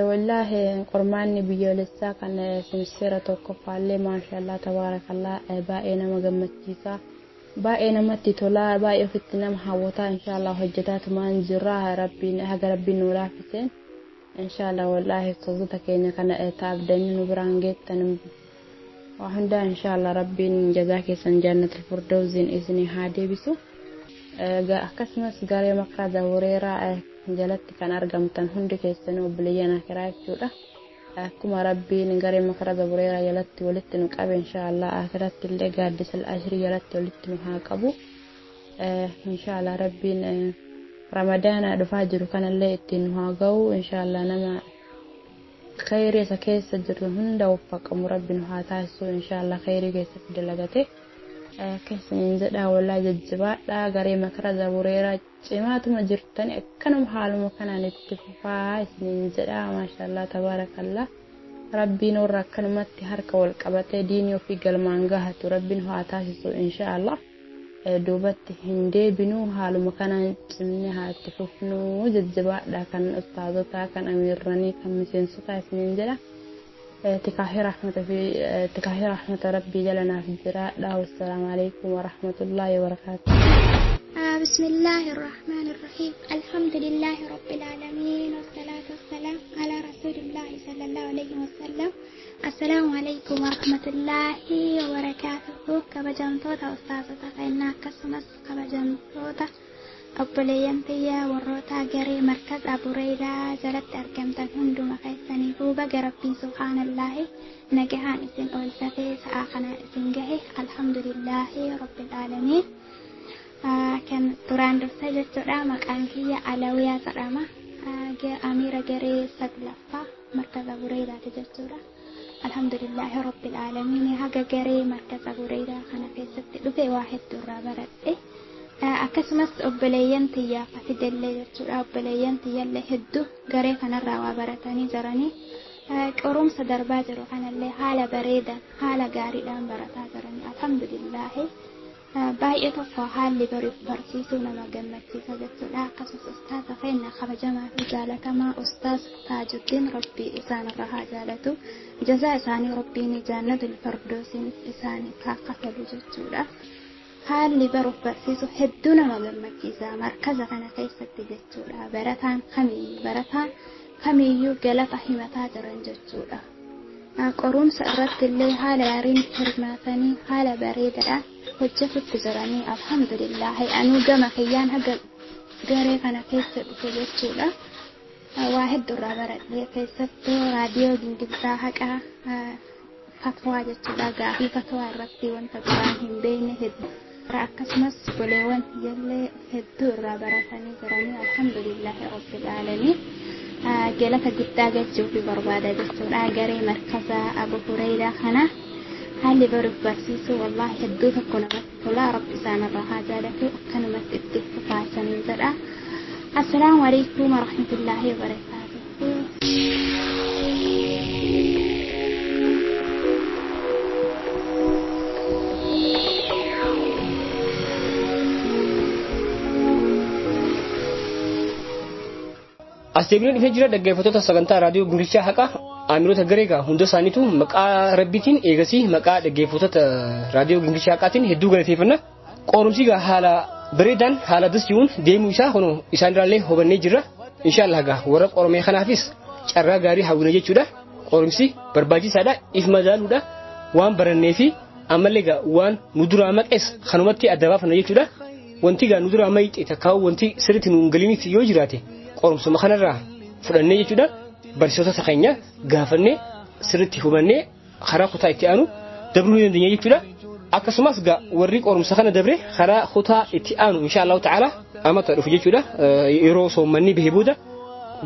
Wallaahi qormaanni biyyoolessaa kan simisteera tokkoffaallee maashaallah tabaarakallah baay'ee nama gammachiisa. Baay'ee namatti tola, baay'ee ofitti nama hawwataa inshaallah hojjetaatumaan jirra rabbiin haga rabbiin nu laaffiseen inshaallah. Wallaahi ustaazota keenya kana taabdanii nu biraan geettan waa hundaa inshaallah rabbiin jazaa keessan jannatul firdawsiin isinii haa deebisu. Akkasumas garee makraza Bureeraa jalatti kan argamtan hundi keessanuu obboleeyyan akiraa jechuudha. Akkuma rabbiin garee makraza Bureeraa jalatti walitti nu qabe inshaallah akiratti illee gaaddisa ashrii jalatti walitti nu haa qabu. Inshaallah rabbiin ramadaana dhufaa jiru kanallee ittiin nu haa ga'u inshaallah. Nama khayrii isa keessa jiru hunda waffaqamu rabbi nu haa taasisu inshaallah khayrii keessatti dalagate. Keessaniin jedha wallaahi jajjabaadha garee makraza Bureeraa cimaatuma jirtani akkanuma haaluma kanaan itti fufaa isiniin jedha. Maashaallah tabaarakallah rabbiin warra akkanumatti harka wal qabatee diinii ofii galmaan gahatu rabbiin haa taasisu inshaallah. Duubatti hin deebinuu haaluma kanaan cimnee haa itti fufnuu jajjabaadha kan ustaazotaa kan amiirranii kan miseensotaa isiniin jedha. Tikaafi rahmata fi tikaafi rahmata rabbii jala naaf jiraadha. Wassalaamu alaikum warahmatullaahi wabarakaatu. بسم الله الرحمن الرحيم الحمد لله رب العالمين والصلاة والسلام على رسول الله صلى الله عليه وسلم السلام عليكم ورحمة الله وبركاته كبجمتوتا أستاذة فإنا كسمس كبجمتوتا obboleeyyan tiyya warroota garee markaz abureeraa jalatti argamtan hunduma keessaniifuu baga rabbiin subhaanallaahi nagahaan isin oolfatee sa'a kana isin gahe alhamdulillaahi rabbil aalamiin. Kan duraan dursa jechuudha maqaan kiyya Alawiyaa jedhama. Amiira garee saglaffaa markaza abureeraati jechuudha. Alhamdulillaahi rabbil aalamiin haga garee markaza abureeraa kana keessatti dhufe waa hedduu irraa baradhe. Akkasumas obboleeyyan tiyyaaf fidellee jechuudha obboleeyyan tiyyallee hedduu garee kanarraa waa baratanii jiranii qorumsa darbaa jiru kanallee haala bareedan haala gaariidhaan barataa jiranii alhamdulillaahi baay'ee tokko haalli barsiisuu nama gammachiisa jechuudha akkasumas ustaaza keenya kabajamaa fi jaalatamaa ustaaz Taajuddiin rabbii isaanirra haa jaalatu jazaa isaanii rabbiin jannatul firdoosiin isaaniif haa kafalu jechuudha. Haalli baruuf barsiisu hedduu nama gammachiisa markaza kana keessatti jechuudha barataan kamiyyuu galata himataa jiran jechuudha. Qorumsa irratti illee haala gaariin hirmaatanii haala bareedaadhaan hojjetutti jiranii alhamdulillaahi anuu gama kiyyaan haga garee kana keessa dhufe jechuudha. Waa hedduu irraa baradhee keessattuu raadiyoo gingiltaa haqaa fatwaa jechuudha gaafii fatwaa irratti wanta duraan hin beekne hedduu. Akkasumas goleewwan jallee hedduu irraa baratanii jiranii alhamdulillaahi rabbil aalamiin galata guddaa galchuufi barbaada jechuudha garee markaza Abu Hureyraa kana haalli baruuf barsiisuu wallaahi hedduu tokko namatti tola rabbi isaanirraa haa jaalatu akkanumatti itti fufaasanii jedha. Assalaamu alaikum warahmatullaahi wabarakaatuh. As deebiin dhufee jira dhaggeeffattoota sagantaa raadiyoo Gingilchaa Haqaa amiirota gareegaa hunda isaaniitu maqaa rabbiitiin eegasii maqaa dhaggeeffattoota raadiyoo Gingilchaa Haqaatiin hedduu galateeffanna. Qorumsi gaa haala bareedaan haala dasji'uun deemuu isaa kunoo isaan irraallee hubannee jirra. Inshaallah gaa warra qoromee kanaafis carraa gaarii hawwina jechuudha. Qorumsi barbaachisaadha if madaaluudha waan barannee fi ammallee gaa waan nu duraa maqes kanumatti adda baafanna jechuudha. Wanti gaa nu duraa mayixe takkaa'u wanti sirriitti nu hin galiniif yoo jiraate qorumsuma kanarraa fudhannee jechuudha barsiisota keenya gaafannee sirriitti hubannee karaa kutaa itti aanu dabruu ni dandeenya jechuudha. Akkasumas gaa warri qorumsa kana dabre karaa kutaa itti aanu insha Allahu ta'ala amata dhufu jechuudha. Yeroo soommanni bahee booda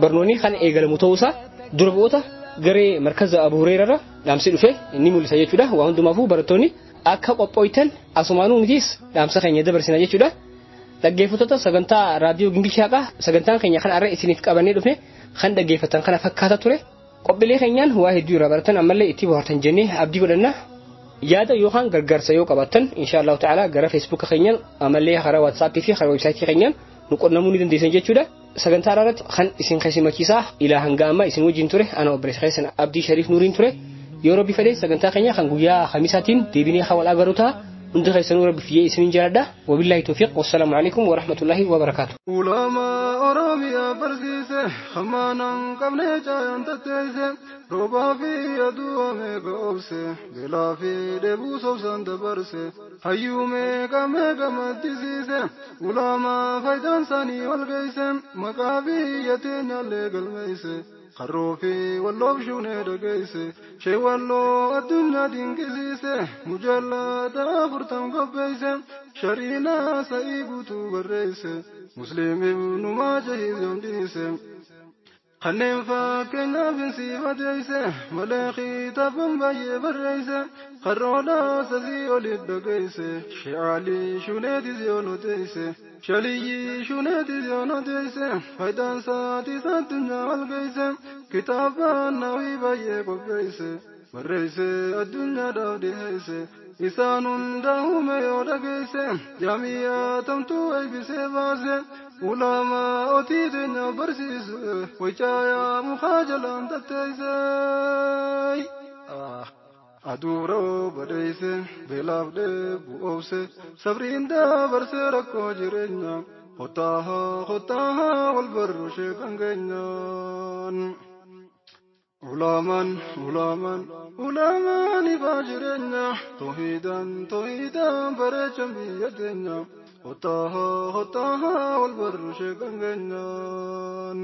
barnoonni kan eegalamu ta'uusaa dura bu'oota garee markaza Abu Hureyraa dhaamsi dhufe ni mul'isa jechuudha. Waa hundumaafuu barattoonni akka qophooytan asumaanuu nutis dhaamsa keenya dabarsina jechuudha. Dhaggeeffattoota sagantaa raadiyoo Gingilchaa Haqaa sagantaan keenya kan har'a isiniif qabannee dhufne kan dhaggeeffatan kana fakkaata ture. Qophiilee keenyaan waa hedduu irraa baratan ammallee itti bohaartan jennee abdii godhanna. Yaada yookaan gargaarsa yoo qabaattan insha Allahu ta'ala gara feesbuuka keenyaan ammallee karaa waatsaappii fi karaa weebsaayitii keenyaan nu qunnamuu ni dandeessan jechuudha. Sagantaa irratti kan isin keessummeessaa ilaa hanga ammaa isin wajjin ture ana obboleessa keessan Abdii Shariif Nuuriin ture. Yoo rabbi fedhe sagantaa keenya kan guyyaa khamiisaatiin deebinee hawal agarru ta'a. Hundi keessanuu rabbi fiyyee isiniin jaaladha. Wabillahi tawfiiq wassalaamu alaikum warahmatullaahi wabarakaatu. Ulama Oromiyaa barsiise hammaanan qabne caayan tatteesse roobaa fi aduu meeqa obse beelaa fi dheebuu sobsan dabarse hayyuu meeqa meeqa maddisiise ulamaa faayidaan isaanii wal geesse maqaa biyya teenyallee galmeesse. Qarroo fi walloof shuunee dhageesse shee walloo addunyaa dinqisiise mujallada 40 qopheesse shariinaa sa'ii guutuu barreesse musliim ibnu maajahiis yoom dhiise. Kanneen fakkeenyaaf insifateesse malee kitaaban baay'ee barreesse qarroodhaa sasii oliif dhageesse shee shuneetis yoo nuteesse. Shaliyyi shuneetis yoo nuteesse faayidaan isaatis addunyaa wal geesse kitaabaan nawii baay'ee qopheesse barreesse addunyaadhaaf dhiheesse isaan hunda uume yoo dhageesse jaamiyyaa tamtuu eebbisee baase ulamaa otii teenya barsiise waycaayaa mukaa jalaan tatteesse. Aduu rooba dheeyse beelaaf dheebu oobse sabriin dabarsee rakkoo jireenya kotaahaa kotaahaa wal barru sheekan keenyaan. Ulamaan ulamaan ulamaan ifaa jireenya toohidaan toohidaan bareechan biyya teenya kotaahaa kotaahaa wal barru sheekan keenyaan.